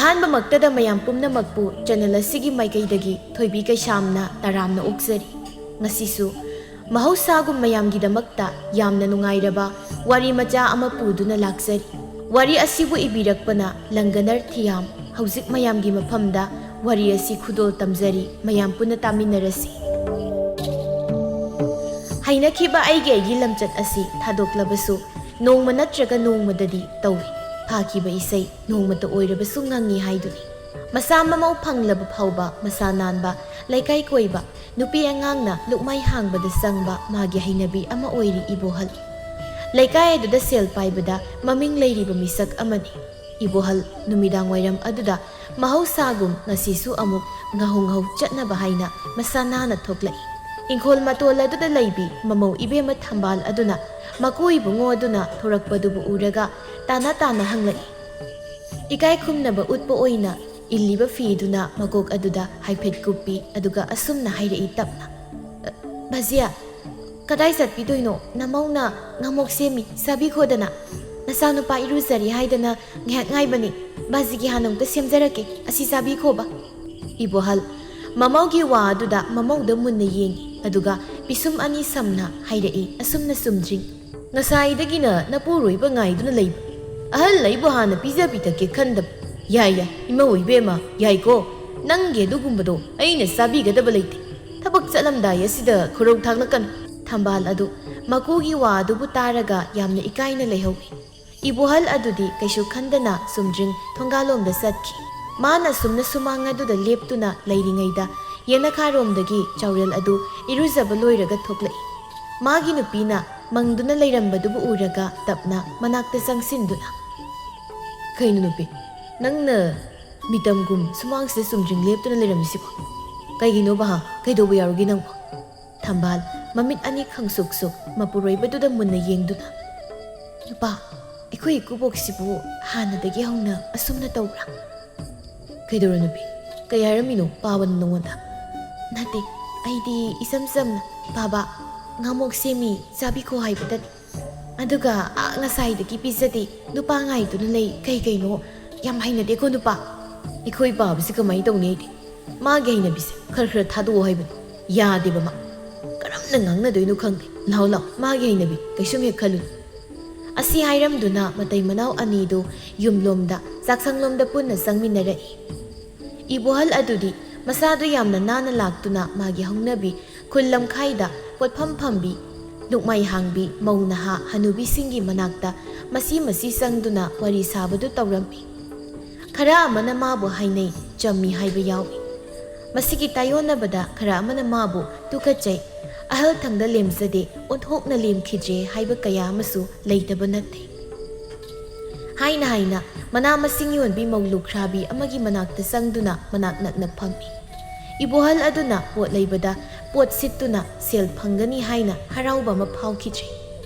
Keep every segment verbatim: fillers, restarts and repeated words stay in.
ꯑꯍꯥꯟꯕꯃꯛꯇꯗ ꯃꯌꯥꯝ ꯄꯨꯝꯅꯃꯛꯄꯨ ꯆꯦꯅꯦꯜ ꯑꯁꯤꯒꯤ ꯃꯥꯏꯀꯩꯗꯒꯤ ꯊꯣꯏꯕꯤ ꯀꯩꯁꯥꯝꯅ ꯇꯔꯥꯝꯅ ꯑꯣꯛꯆꯔꯤ꯫ ꯉꯁꯤꯁꯨ ꯃꯍꯧꯁꯥꯒꯨꯝ ꯃꯌꯥꯝꯒꯤꯗꯃꯛꯇ ꯌꯥꯝꯅ ꯅꯨꯡꯉꯥꯏꯔꯕ ꯋꯥꯔꯤ ꯃꯆꯥ ꯑꯃ ꯄꯨꯗꯨꯅ ꯂꯥꯛꯆꯔꯤ꯫ ꯋꯥꯔꯤ ꯑꯁꯤꯕꯨ ꯏꯕꯤꯔꯛꯄꯅ ꯂꯪꯒꯅꯔ ꯊꯤꯌꯥꯝ꯫ ꯍꯧꯖꯤꯛ ꯃꯌꯥꯝꯒꯤ ꯃꯐꯝꯗ ꯋꯥꯔꯤ ꯑꯁꯤ ꯈꯨꯗꯣꯜ ꯇꯝꯖꯔꯤ, ꯃꯌꯥꯝ ꯄꯨꯟꯅ ꯇꯥꯃꯤꯟꯅꯔꯁꯤ꯫ ꯍꯩꯅꯈꯤꯕ ꯑꯩꯒꯤ ꯑꯩꯒꯤ ꯂꯝꯆꯠ ꯑꯁꯤ ꯊꯥꯗꯣꯛꯂꯕꯁꯨ ꯅꯣꯡꯃ ꯅꯠꯇ꯭ꯔꯒ ꯅꯣꯡꯃꯗꯗꯤ ꯇꯧꯏ꯫ ꯐꯥꯈꯤꯕ ꯏꯁꯩ ꯅꯣꯡꯃꯇ ꯑꯣꯏꯔꯕꯁꯨ ꯉꯪꯉꯤ ꯍꯥꯏꯗꯨꯅꯤ꯫ ꯃꯁꯥ ꯃꯃꯧ ꯐꯪꯂꯕ ꯐꯥꯎꯕ ꯃꯁꯥ ꯅꯥꯟꯕ, ꯂꯩꯀꯥꯏ ꯀꯣꯏꯕ, ꯅꯨꯄꯤ ꯑꯉꯥꯡꯅ ꯂꯨꯛꯃꯥꯏ ꯍꯥꯡꯕꯗ ꯆꯪꯕ ꯃꯥꯒꯤ ꯍꯩꯅꯕꯤ ꯑꯃ ꯑꯣꯏꯔꯤ ꯏꯕꯣꯍꯜ꯫ ꯂꯩꯀꯥꯏ ꯑꯗꯨꯗ ꯁꯦꯜ ꯄꯥꯏꯕꯗ ꯃꯃꯤꯡ ꯂꯩꯔꯤꯕ ꯃꯤꯁꯛ ꯑꯃꯅꯤ꯫ ꯏꯕꯣꯍꯜ ꯅꯨꯃꯤꯗꯥꯡ ꯋꯥꯏꯔꯝ ꯑꯗꯨꯗ ꯃꯍꯧꯁꯥꯒꯨꯝ ꯉꯁꯤꯁꯨ ꯑꯃꯨꯛ ꯉꯥꯍꯧ ꯉꯥꯍꯧ ꯆꯠꯅꯕ ꯍꯥꯏꯅ ꯃꯁꯥ ꯅꯥꯟꯅ ꯊꯣꯛꯂꯛꯏ꯫ ꯏꯪꯈꯣꯜ ꯃꯇꯣꯜ ꯑꯗꯨꯗ ꯂꯩꯕꯤ ꯃꯃꯧ ꯏꯕꯦꯝꯃ ꯊꯝꯕꯥꯜ ꯑꯗꯨꯅ ꯃꯀꯨ ꯏꯕꯨꯡꯉꯣ ꯑꯗꯨꯅ ꯊꯣꯔꯛꯄꯗꯨꯕꯨ ꯎꯔꯒ ꯇꯥꯅ ꯇꯥꯅ ꯍꯪꯂꯛꯏ꯫ ꯏꯀꯥꯏ ꯈꯨꯝꯅꯕ ꯎꯠꯄ ꯑꯣꯏꯅ ꯏꯜꯂꯤꯕ ꯐꯤꯗꯨꯅ ꯃꯀꯣꯛ ꯑꯗꯨꯗ ꯍꯥꯏꯐꯦꯠ ꯀꯨꯞꯄꯤ, ꯑꯗꯨꯒ ꯑꯁꯨꯝꯅ ꯍꯥꯏꯔꯛꯏ ꯇꯞꯅ, "ꯚꯖꯤꯌꯥ, ꯀꯗꯥꯏ ꯆꯠꯄꯤꯗꯣꯏꯅꯣ? ꯅꯃꯧꯅ ꯉꯥꯃꯣꯛ ꯁꯦꯝꯃꯤ, ꯆꯥꯕꯤꯈꯣꯗꯅ꯫ ꯅꯆꯥꯅꯨꯄꯥ ꯏꯔꯨꯖꯔꯤ ꯍꯥꯏꯗꯅ ꯉꯥꯏꯍꯥꯛ ꯉꯥꯏꯕꯅꯤ꯫ ꯚꯖꯤꯒꯤ ꯍꯥꯟꯅ ꯑꯃꯨꯛꯇ ꯁꯦꯝꯖꯔꯛꯀꯦ, ꯑꯁꯤ ꯆꯥꯕꯤꯈꯣꯕ꯫" ꯏꯕꯣꯍꯜ ꯃꯃꯧꯒꯤ ꯋꯥ ꯑꯗꯨꯗ ꯃꯃꯧꯗ ꯃꯨꯟꯅ ꯌꯦꯡꯉꯤ, ꯑꯗꯨꯒ ꯄꯤꯁꯨꯝ ꯑꯅꯤ ꯁꯝꯅ ꯍꯥꯏꯔꯛꯏ, ꯑꯁꯨꯝꯅ ꯆꯨꯝꯗ꯭ꯔꯤꯡ, "ꯉꯁꯥꯏꯗꯒꯤꯅ ꯅꯄꯨꯔꯣꯏꯕ ꯉꯥꯏꯗꯨꯅ ꯂꯩꯕ꯫ ꯑꯍꯜ ꯑꯩꯕꯨ ꯍꯥꯟꯅ ꯄꯤꯖ ꯄꯤꯊꯛꯀꯦ ꯈꯟꯗꯕ꯫ ꯌꯥꯏ, ꯌꯥꯏ, ꯏꯃꯧ ꯏꯕꯦꯝꯃ, ꯌꯥꯏꯀꯣ꯫ ꯅꯪꯒꯤ ꯑꯗꯨꯒꯨꯝꯕꯗꯣ ꯑꯩꯅ ꯆꯥꯕꯤꯒꯗꯕ ꯂꯩꯇꯦ꯫ ꯊꯕꯛ ꯆꯠꯂꯝꯗꯥꯏ ꯑꯁꯤꯗ ꯈꯨꯔꯧ ꯊꯥꯡꯂꯛꯀꯅꯨ꯫" ꯊꯝꯕꯥꯜ ꯑꯗꯨ ꯃꯀꯨꯒꯤ ꯋꯥ ꯑꯗꯨꯕꯨ ꯇꯥꯔꯒ ꯌꯥꯝꯅ ꯏꯀꯥꯏꯅ ꯂꯩꯍꯧꯏ꯫ ꯏꯕꯣꯍꯜ ꯑꯗꯨꯗꯤ ꯀꯩꯁꯨ ꯈꯟꯗꯅ ꯆꯨꯝꯗ꯭ꯔꯤꯡ ꯊꯣꯡꯒꯥꯜꯂꯣꯝꯗ ꯆꯠꯈꯤ꯫ ꯃꯥꯅ ꯁꯨꯝꯅ ꯁꯨꯃꯥꯡ ꯑꯗꯨꯗ ꯂꯦꯞꯇꯨꯅ ꯂꯩꯔꯤꯉꯩꯗ ꯌꯦꯅꯈꯥꯔꯣꯝꯗꯒꯤ ꯆꯥꯎꯔꯦꯜ ꯑꯗꯨ ꯏꯔꯨꯖꯕ ꯂꯣꯏꯔꯒ ꯊꯣꯛꯂꯛꯏ꯫ ꯃꯥꯒꯤ ꯅꯨꯄꯤꯅ ꯃꯪꯗꯨꯅ ꯂꯩꯔꯝꯕꯗꯨꯕꯨ ꯎꯔꯒ ꯇꯞꯅ ꯃꯅꯥꯛꯇ ꯆꯪꯁꯤꯟꯗꯨꯅ, "ꯀꯩꯅꯣ ꯅꯨꯄꯤ, ꯅꯪꯅ ꯃꯤꯇꯝꯒꯨꯝ ꯁꯨꯃꯥꯡꯁꯤꯗ ꯆꯨꯝꯗ꯭ꯔꯤꯡ ꯂꯦꯞꯇꯨꯅ ꯂꯩꯔꯝꯃꯤꯁꯤꯕꯣ? ꯀꯩꯒꯤꯅꯣꯕ ꯍꯥ? ꯀꯩꯗꯧꯕ ꯌꯥꯎꯔꯒꯦ ꯅꯪꯕꯣ?" ꯊꯝꯕꯥꯜ ꯃꯃꯤꯠ ꯑꯅꯤ ꯈꯪꯁꯨꯛ ꯁꯨꯛ ꯃꯄꯨꯔꯣꯏꯕꯗꯨꯗ ꯃꯨꯟꯅ ꯌꯦꯡꯗꯨꯅ, "ꯅꯨꯄꯥ, ꯑꯩꯈꯣꯏ ꯏꯀꯨꯕꯣꯛꯁꯤꯕꯨ ꯍꯥꯟꯅꯗꯒꯤ ꯍꯧꯅ ꯑꯁꯨꯝꯅ ꯇꯧꯕ꯭ꯔꯥ?" "ꯀꯩꯗꯧꯔꯦ ꯅꯨꯄꯤ? ꯀꯩ ꯍꯥꯏꯔꯝꯃꯤꯅꯣ ꯄꯥꯕꯅ ꯅꯉꯣꯟꯗ?" "ꯅꯠꯇꯦ, ꯑꯩꯗꯤ ꯏꯆꯝ ꯆꯝꯅ, 'ꯄꯥꯕ, ꯉꯥꯃꯣꯛ ꯁꯦꯝꯃꯤ, ꯆꯥꯕꯤꯈꯣ' ꯍꯥꯏꯕꯗꯅꯤ꯫ ꯑꯗꯨꯒ ꯑꯥ ꯉꯁꯥꯏꯗꯒꯤ ꯄꯤꯖꯗꯦ, ꯅꯨꯄꯥ ꯉꯥꯏꯗꯨꯅ ꯂꯩ, ꯀꯩ ꯀꯩꯅꯣ? ꯌꯥꯝ ꯍꯩꯅꯗꯦꯀꯣ ꯅꯨꯄꯥ꯫" ꯑꯩꯈꯣꯏ ꯄꯥꯕꯁꯤ ꯀꯃꯥꯏꯅ ꯇꯧꯅꯤ? ꯑꯩꯗꯤ ꯃꯥꯒꯤ ꯍꯩꯅꯕꯤꯁꯦ ꯈꯔ ꯈꯔ ꯊꯥꯗꯣꯛꯑꯣ ꯍꯥꯏꯕꯅꯤ꯫ ꯌꯥꯗꯦꯕ ꯃꯥ꯫ ꯀꯔꯝꯅ ꯉꯥꯡꯅꯗꯣꯏꯅꯣ ꯈꯪꯗꯦ꯫ ꯂꯥꯎ ꯂꯥꯎ, ꯃꯥꯒꯤ ꯍꯩꯅꯕꯤ ꯀꯩꯁꯨꯝ ꯍꯦꯛ ꯈꯜꯂꯨꯅꯨ꯫ ꯑꯁꯤ ꯍꯥꯏꯔꯝꯗꯨꯅ ꯃꯇꯩ ꯃꯅꯥꯎ ꯑꯅꯤꯗꯨ ꯌꯨꯝꯂꯣꯝꯗ, ꯆꯥꯛꯁꯪꯂꯣꯝꯗ ꯄꯨꯟꯅ ꯆꯪꯃꯤꯟꯅꯔꯛꯏ꯫ ꯏꯕꯣꯍꯜ ꯑꯗꯨꯗꯤ ꯃꯁꯥꯗꯨ ꯌꯥꯝꯅ ꯅꯥꯟꯅ ꯂꯥꯛꯇꯨꯅ ꯃꯥꯒꯤ ꯍꯧꯅꯕꯤ ꯈꯨꯜ ꯂꯝꯈꯥꯏꯗ ꯄꯣꯠꯐꯝ ꯐꯝꯕꯤ, ꯅꯨꯡꯃꯥꯏ ꯍꯥꯡꯕꯤ, ꯃꯧ ꯅꯍꯥ ꯍꯅꯨꯕꯤꯁꯤꯡꯒꯤ ꯃꯅꯥꯛꯇ ꯃꯁꯤ ꯃꯁꯤ ꯆꯪꯗꯨꯅ ꯋꯥꯔꯤ ꯁꯥꯕꯗꯨ ꯇꯧꯔꯝꯃꯤ꯫ ꯈꯔ ꯑꯃꯅ ꯃꯥꯕꯨ ꯍꯥꯏꯅꯩ, ꯆꯝꯃꯤ ꯍꯥꯏꯕ ꯌꯥꯎꯏ꯫ ꯃꯁꯤꯒꯤ ꯇꯥꯏꯌꯣꯟꯅꯕꯗ ꯈꯔ ꯑꯃꯅ ꯃꯥꯕꯨ ꯇꯨꯀꯠꯆꯩ, ꯑꯍꯜ ꯊꯪꯗ ꯂꯦꯝꯖꯗꯦ, ꯑꯣꯟꯊꯣꯛꯅ ꯂꯦꯝꯈꯤꯗ꯭ꯔꯦ ꯍꯥꯏꯕ ꯀꯌꯥ ꯑꯃꯁꯨ ꯂꯩꯇꯕ ꯅꯠꯇꯦ꯫ ꯍꯥꯏꯅ ꯍꯥꯏꯅ ꯃꯅꯥ ꯃꯁꯤꯡ ꯌꯣꯟꯕꯤ ꯃꯧ ꯂꯨꯈ꯭ꯔꯥꯕꯤ ꯑꯃꯒꯤ ꯃꯅꯥꯛꯇ ꯆꯪꯗꯨꯅ ꯃꯅꯥꯛ ꯅꯛꯅ ꯐꯝꯃꯤ꯫ ꯏꯕꯣꯍꯜ ꯑꯗꯨꯅ ꯄꯣꯠ ꯂꯩꯕꯗ ꯄꯣꯠ ꯁꯤꯠꯇꯨꯅ ꯁꯦꯜ ꯐꯪꯒꯅꯤ ꯍꯥꯏꯅ ꯍꯔꯥꯎꯕ ꯑꯃ ꯐꯥꯎꯈꯤꯗ꯭ꯔꯦ꯫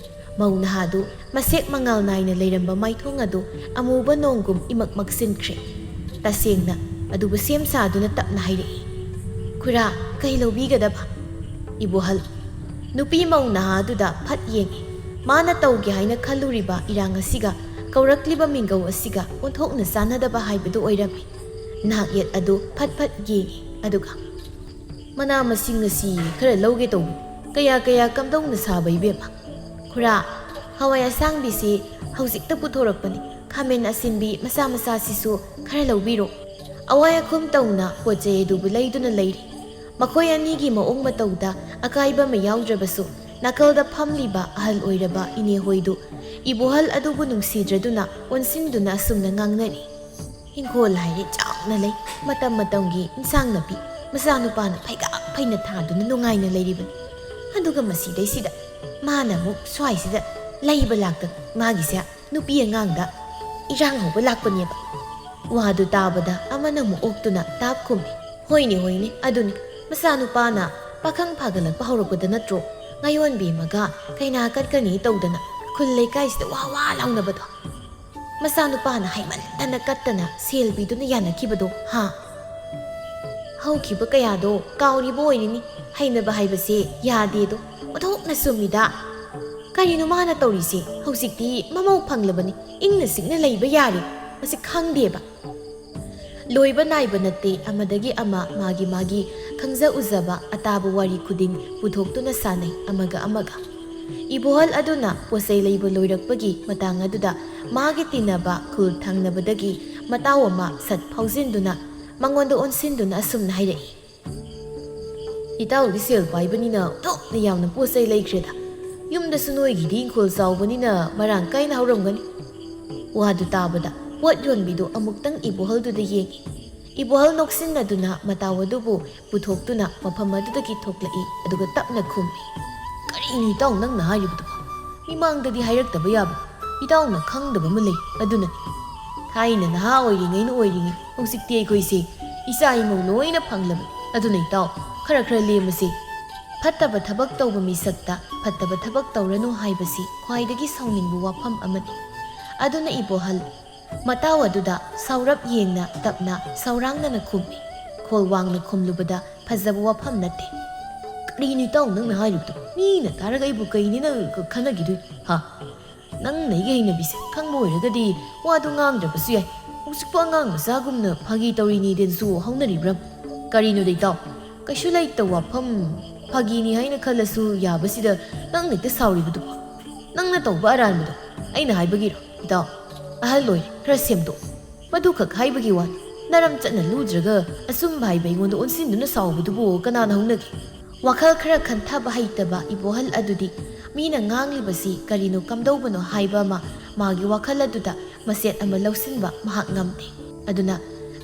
ꯃꯧ ꯅꯍꯥꯗꯨ ꯃꯁꯦꯛ ꯃꯉꯥꯜ ꯅꯥꯏꯅ ꯂꯩꯔꯝꯕ ꯃꯥꯏꯊꯣꯡ ꯑꯗꯨ ꯑꯃꯨꯕ ꯅꯣꯡꯒꯨꯝ ꯏꯃꯛ ꯃꯛꯁꯤꯟꯈ꯭ꯔꯦ꯫ ꯇꯁꯦꯡꯅ ꯑꯗꯨꯕꯨ ꯁꯦꯝ ꯁꯥꯗꯨꯅ ꯇꯞꯅ ꯍꯥꯏꯔꯛꯏ, "ꯈꯨꯔꯥ, ꯀꯩ ꯂꯧꯕꯤꯒꯗꯕ?" ꯏꯕꯣꯍꯜ ꯅꯨꯄꯤ ꯃꯧ ꯅꯍꯥꯗꯨꯗ ꯐꯠ ꯌꯦꯡꯏ꯫ ꯃꯥꯅ ꯇꯧꯒꯦ ꯍꯥꯏꯅ ꯈꯜꯂꯨꯔꯤꯕ ꯏꯔꯥꯡ ꯑꯁꯤꯒ ꯀꯧꯔꯛꯂꯤꯕ ꯃꯤꯡꯒꯧ ꯑꯁꯤꯒ ꯑꯣꯟꯊꯣꯛꯅ ꯆꯥꯟꯅꯗꯕ ꯍꯥꯏꯕꯗꯨ ꯑꯣꯏꯔꯝꯃꯤ꯫ ꯅꯥꯛ ꯌꯦꯠ ꯑꯗꯨ ꯐꯠ ꯐꯠ ꯌꯦꯡꯏ, ꯑꯗꯨꯒ, "ꯃꯅꯥ ꯃꯁꯤꯡ ꯑꯁꯤ ꯈꯔ ꯂꯧꯒꯦ ꯇꯧꯕꯅꯤ꯫ ꯀꯌꯥ ꯀꯌꯥ ꯀꯝꯗꯧꯅ ꯁꯥꯕ, ꯏꯕꯦꯝꯃ?" "ꯈꯨꯔꯥ, ꯍꯋꯥꯏ ꯑꯁꯥꯡꯕꯤꯁꯤ ꯍꯧꯖꯤꯛꯇ ꯄꯨꯊꯣꯔꯛꯄꯅꯤ꯫ ꯈꯥꯃꯦꯟ ꯑꯁꯤꯟꯕꯤ ꯃꯆꯥ ꯃꯆꯥꯁꯤꯁꯨ ꯈꯔ ꯂꯧꯕꯤꯔꯣ꯫ ꯑꯋꯥꯏ ꯑꯈꯨꯝ ꯇꯧꯅ ꯄꯣꯠ ꯆꯩ ꯑꯗꯨꯕꯨ ꯂꯩꯗꯨꯅ ꯂꯩꯔꯤ꯫" ꯃꯈꯣꯏ ꯑꯅꯤꯒꯤ ꯃꯑꯣꯡ ꯃꯇꯧꯗ ꯑꯀꯥꯏꯕ ꯑꯃ ꯌꯥꯎꯗ꯭ꯔꯕꯁꯨ, ꯅꯥꯀꯜꯗ ꯐꯝꯂꯤꯕ ꯑꯍꯜ ꯑꯣꯏꯔꯕ ꯏꯅꯦ ꯍꯣꯏꯗꯨ ꯏꯕꯣꯍꯜ ꯑꯗꯨꯕꯨ ꯅꯨꯡꯁꯤꯗ꯭ꯔꯗꯨꯅ ꯑꯣꯟꯁꯤꯟꯗꯨꯅ ꯑꯁꯨꯝꯅ ꯉꯥꯡꯅꯔꯤ, "ꯏꯪꯈꯣꯜ ꯍꯥꯏꯔꯦ ꯆꯥꯎꯅ ꯂꯩ, ꯃꯇꯝ ꯃꯇꯝꯒꯤ ꯏꯟꯁꯥꯡ ꯅꯥꯄꯤ, ꯃꯆꯥꯅꯨꯄꯥꯅ ꯐꯩꯒꯥꯛ ꯐꯩꯅ ꯊꯥꯗꯨꯅ ꯅꯨꯡꯉꯥꯏꯅ ꯂꯩꯔꯤꯕꯅꯤ꯫ ꯑꯗꯨꯒ ꯃꯁꯤꯗꯩꯁꯤꯗ ꯃꯥꯅ ꯑꯃꯨꯛ ꯁ꯭ꯋꯥꯏꯁꯤꯗ ꯂꯩꯕ ꯂꯥꯛꯇꯅ ꯃꯥꯒꯤꯁꯦ ꯅꯨꯄꯤ ꯑꯉꯥꯡꯗ ꯏꯔꯥꯡ ꯍꯧꯕ ꯂꯥꯛꯄꯅꯦꯕ꯫" ꯋꯥꯗꯨ ꯇꯥꯕꯗ ꯑꯃꯅ ꯑꯃꯨꯛ ꯑꯣꯛꯇꯨꯅ ꯇꯥꯞ ꯈꯨꯝꯃꯤ, "ꯍꯣꯏꯅꯦ, ꯍꯣꯏꯅꯦ, ꯑꯗꯨꯅꯤ, ꯃꯆꯥꯅꯨꯄꯥꯅ ꯄꯥꯈꯪ ꯐꯥꯒꯠꯂꯛꯄ ꯍꯧꯔꯛꯄꯗ ꯅꯠꯇ꯭ꯔꯣ ꯉꯥꯌꯣꯟꯕꯤ ꯑꯃꯒ ꯀꯩꯅꯥ ꯀꯠꯀꯅꯤ ꯇꯧꯗꯅ ꯈꯨꯜ ꯂꯩꯀꯥꯏꯁꯤꯗ ꯋꯥ ꯋꯥ ꯂꯥꯎꯅꯕꯗꯣ? ꯃꯆꯥꯅꯨꯄꯥꯅ ꯍꯥꯏꯃꯟꯗꯅ ꯀꯠꯇꯅ ꯁꯦꯜ ꯄꯤꯗꯨꯅ ꯌꯥꯅꯈꯤꯕꯗꯣ, ꯍꯥ? ꯍꯧꯈꯤꯕ ꯀꯌꯥꯗꯣ ꯀꯥꯎꯔꯤꯕ ꯑꯣꯏꯔꯤꯅꯤ꯫ ꯍꯩꯅꯕ ꯍꯥꯏꯕꯁꯦ ꯌꯥꯗꯦꯗꯣ꯫ ꯑꯣꯟꯊꯣꯛꯅ ꯆꯨꯝꯃꯤꯗ꯫ ꯀꯔꯤꯅꯣ ꯃꯥꯅ ꯇꯧꯔꯤꯁꯦ? ꯍꯧꯖꯤꯛꯇꯤ ꯃꯃꯧ ꯐꯪꯂꯕꯅꯤ, ꯏꯪꯅ ꯆꯤꯛꯅ ꯂꯩꯕ ꯌꯥꯔꯦ꯫ ꯃꯁꯤ ꯈꯪꯗꯦꯕ꯫ ꯂꯣꯏꯕ ꯅꯥꯏꯕ ꯅꯠꯇꯦ, ꯑꯃꯗꯒꯤ ꯑꯃ ꯃꯥꯒꯤ ꯃꯥꯒꯤ ꯈꯪꯖ ꯎꯖꯕ ꯑꯇꯥꯕ ꯋꯥꯔꯤ ꯈꯨꯗꯤꯡ ꯄꯨꯊꯣꯛꯇꯨꯅ ꯁꯥꯟꯅꯩ ꯑꯃꯒ ꯑꯃꯒ꯫ ꯏꯕꯣꯍꯜ ꯑꯗꯨꯅ ꯄꯣꯠꯆꯩ ꯂꯩꯕ ꯂꯣꯏꯔꯛꯄꯒꯤ ꯃꯇꯥꯡ ꯑꯗꯨꯗ ꯃꯥꯒꯤ ꯇꯤꯟꯅꯕ ꯈꯨꯜ ꯊꯪꯅꯕꯗꯒꯤ ꯃꯇꯥꯎ ꯑꯃ ꯁꯠ ꯐꯥꯎꯖꯤꯟꯗꯨꯅ ꯃꯉꯣꯟꯗ ꯑꯣꯟꯁꯤꯟꯗꯨꯅ ꯑꯁꯨꯝꯅ ꯍꯥꯏꯔꯛꯏ꯫ "ꯏꯇꯥꯎꯗꯤ ꯁꯦꯜ ꯄꯥꯏꯕꯅꯤꯅ ꯊꯣꯛꯅ ꯌꯥꯝꯅ ꯄꯣꯠ ꯆꯩ ꯂꯩꯈ꯭ꯔꯦꯗ꯫ ꯌꯨꯝꯗꯁꯨ ꯅꯣꯏꯒꯤꯗꯤ ꯏꯪꯈꯣꯜ ꯆꯥꯎꯕꯅꯤꯅ ꯃꯔꯥꯡ ꯀꯥꯏꯅ ꯍꯧꯔꯝꯒꯅꯤ?" ꯋꯥꯗꯨ ꯇꯥꯕꯗ ꯄꯣꯠ ꯌꯣꯟꯕꯤꯗꯨ ꯑꯃꯨꯛꯇꯪ ꯏꯕꯣꯍꯜꯗꯨꯗ ꯌꯦꯡꯉꯤ꯫ ꯏꯕꯣꯍꯜ ꯅꯣꯛꯁꯤꯟꯅꯗꯨꯅ ꯃꯇꯥꯎ ꯑꯗꯨꯕꯨ ꯄꯨꯊꯣꯛꯇꯨꯅ ꯃꯐꯝ ꯑꯗꯨꯗꯒꯤ ꯊꯣꯛꯂꯛꯏ, ꯑꯗꯨꯒ ꯇꯞꯅ ꯈꯨꯝꯃꯤ, "ꯀꯔꯤꯅꯣ ꯏꯇꯥꯎ ꯅꯪꯅ ꯍꯥꯏꯔꯤꯕꯗꯨꯕꯣ? ꯃꯤꯃꯥꯡꯗꯗꯤ ꯍꯥꯏꯔꯛꯇꯕ ꯌꯥꯕ, ꯏꯇꯥꯎꯅ ꯈꯪꯗꯕ ꯑꯃ ꯂꯩ, ꯑꯗꯨꯅꯅꯤ꯫ ꯊꯥꯏꯅ ꯅꯍꯥ ꯑꯣꯏꯔꯤꯉꯩꯅ ꯑꯣꯏꯔꯤꯉꯩ, ꯍꯧꯖꯤꯛꯇꯤ ꯑꯩꯈꯣꯏꯁꯦ ꯏꯆꯥ ꯏꯃꯧ ꯂꯣꯏꯅ ꯐꯪꯂꯕꯅꯤ꯫ ꯑꯗꯨꯅ ꯏꯇꯥꯎ, ꯈꯔ ꯈꯔ ꯂꯦꯝꯃꯁꯤ꯫ ꯐꯠꯇꯕ ꯊꯕꯛ ꯇꯧꯕ ꯃꯤꯁꯛꯇ ꯐꯠꯇꯕ ꯊꯕꯛ ꯇꯧꯔꯅꯨ ꯍꯥꯏꯕꯁꯤ ꯈ꯭ꯋꯥꯏꯗꯒꯤ ꯁꯥꯎꯅꯤꯡꯕ ꯋꯥꯐꯝ ꯑꯃꯅꯤ꯫" ꯑꯗꯨꯅ ꯏꯕꯣꯍꯜ ꯃꯇꯥꯎ ꯑꯗꯨꯗ ꯁꯥꯎꯔꯞ ꯌꯦꯡꯅ ꯇꯞꯅ ꯁꯥꯎꯔꯥꯡꯅꯅ ꯈꯨꯝꯃꯤ꯫ ꯈꯣꯜ ꯋꯥꯡꯅ ꯈꯨꯝꯂꯨꯕꯗ ꯐꯖꯕ ꯋꯥꯐꯝ ꯅꯠꯇꯦ꯫ "ꯀꯔꯤꯅꯣ ꯏꯇꯥꯎ ꯅꯪꯅ ꯍꯥꯏꯔꯤꯕꯗꯣ? ꯃꯤꯅ ꯇꯥꯔꯒ ꯑꯩꯕꯨ ꯀꯩꯅꯤꯅ ꯈꯟꯅꯈꯤꯗꯣꯏ? ꯍꯥ? ꯅꯪꯅ ꯑꯩꯒꯤ ꯍꯩꯅꯕꯤꯁꯦ ꯈꯪꯕ ꯑꯣꯏꯔꯒꯗꯤ ꯋꯥꯗꯨ ꯉꯥꯡꯗ꯭ꯔꯕꯁꯨ ꯌꯥꯏ꯫ ꯍꯧꯖꯤꯛꯄꯨ ꯑꯉꯥꯡ ꯃꯆꯥꯒꯨꯝꯅ ꯐꯥꯒꯤ ꯇꯧꯔꯤꯅꯤꯗꯦꯅꯁꯨ ꯍꯧꯅꯔꯤꯕ꯭ꯔꯥ?" "ꯀꯔꯤꯅꯣꯗ ꯏꯇꯥꯎ? ꯀꯩꯁꯨ ꯂꯩꯇ ꯋꯥꯐꯝ, ꯐꯥꯒꯤꯅꯤ ꯍꯥꯏꯅ ꯈꯜꯂꯁꯨ ꯌꯥꯕꯁꯤꯗ ꯅꯪꯅ ꯍꯦꯛꯇ ꯁꯥꯎꯔꯤꯕꯗꯨꯕꯣ? ꯅꯪꯅ ꯇꯧꯕ ꯑꯔꯥꯟꯕꯗꯣ ꯑꯩꯅ ꯍꯥꯏꯕꯒꯤꯔꯣ? ꯏꯇꯥꯎ, ꯑꯍꯜ ꯑꯣꯏꯔꯦ, ꯈꯔ ꯁꯦꯝꯗꯣꯛ꯫ ꯃꯗꯨꯈꯛ ꯍꯥꯏꯕꯒꯤ ꯋꯥꯅꯤ꯫ ꯅꯔꯝ ꯆꯠꯅ ꯂꯨꯗ꯭ꯔꯒ ꯑꯆꯨꯝꯕ ꯍꯥꯏꯕ ꯑꯩꯉꯣꯟꯗ ꯑꯣꯟꯁꯤꯟꯗꯨꯅ ꯁꯥꯎꯕꯗꯨꯕꯨ ꯀꯅꯥꯅ ꯍꯧꯅꯒꯦ?" ꯋꯥꯈꯜ ꯈꯔ ꯈꯟꯊꯕ ꯍꯩꯇꯕ ꯏꯕꯣꯍꯜ ꯑꯗꯨꯗꯤ ꯃꯤꯅ ꯉꯥꯡꯂꯤꯕꯁꯤ ꯀꯔꯤꯅꯣ ꯀꯝꯗꯧꯕꯅꯣ ꯍꯥꯏꯕ ꯑꯃ ꯃꯥꯒꯤ ꯋꯥꯈꯜ ꯑꯗꯨꯗ ꯃꯆꯦꯠ ꯑꯃ ꯂꯧꯁꯤꯟꯕ ꯃꯍꯥꯛ ꯉꯝꯗꯦ꯫ ꯑꯗꯨꯅ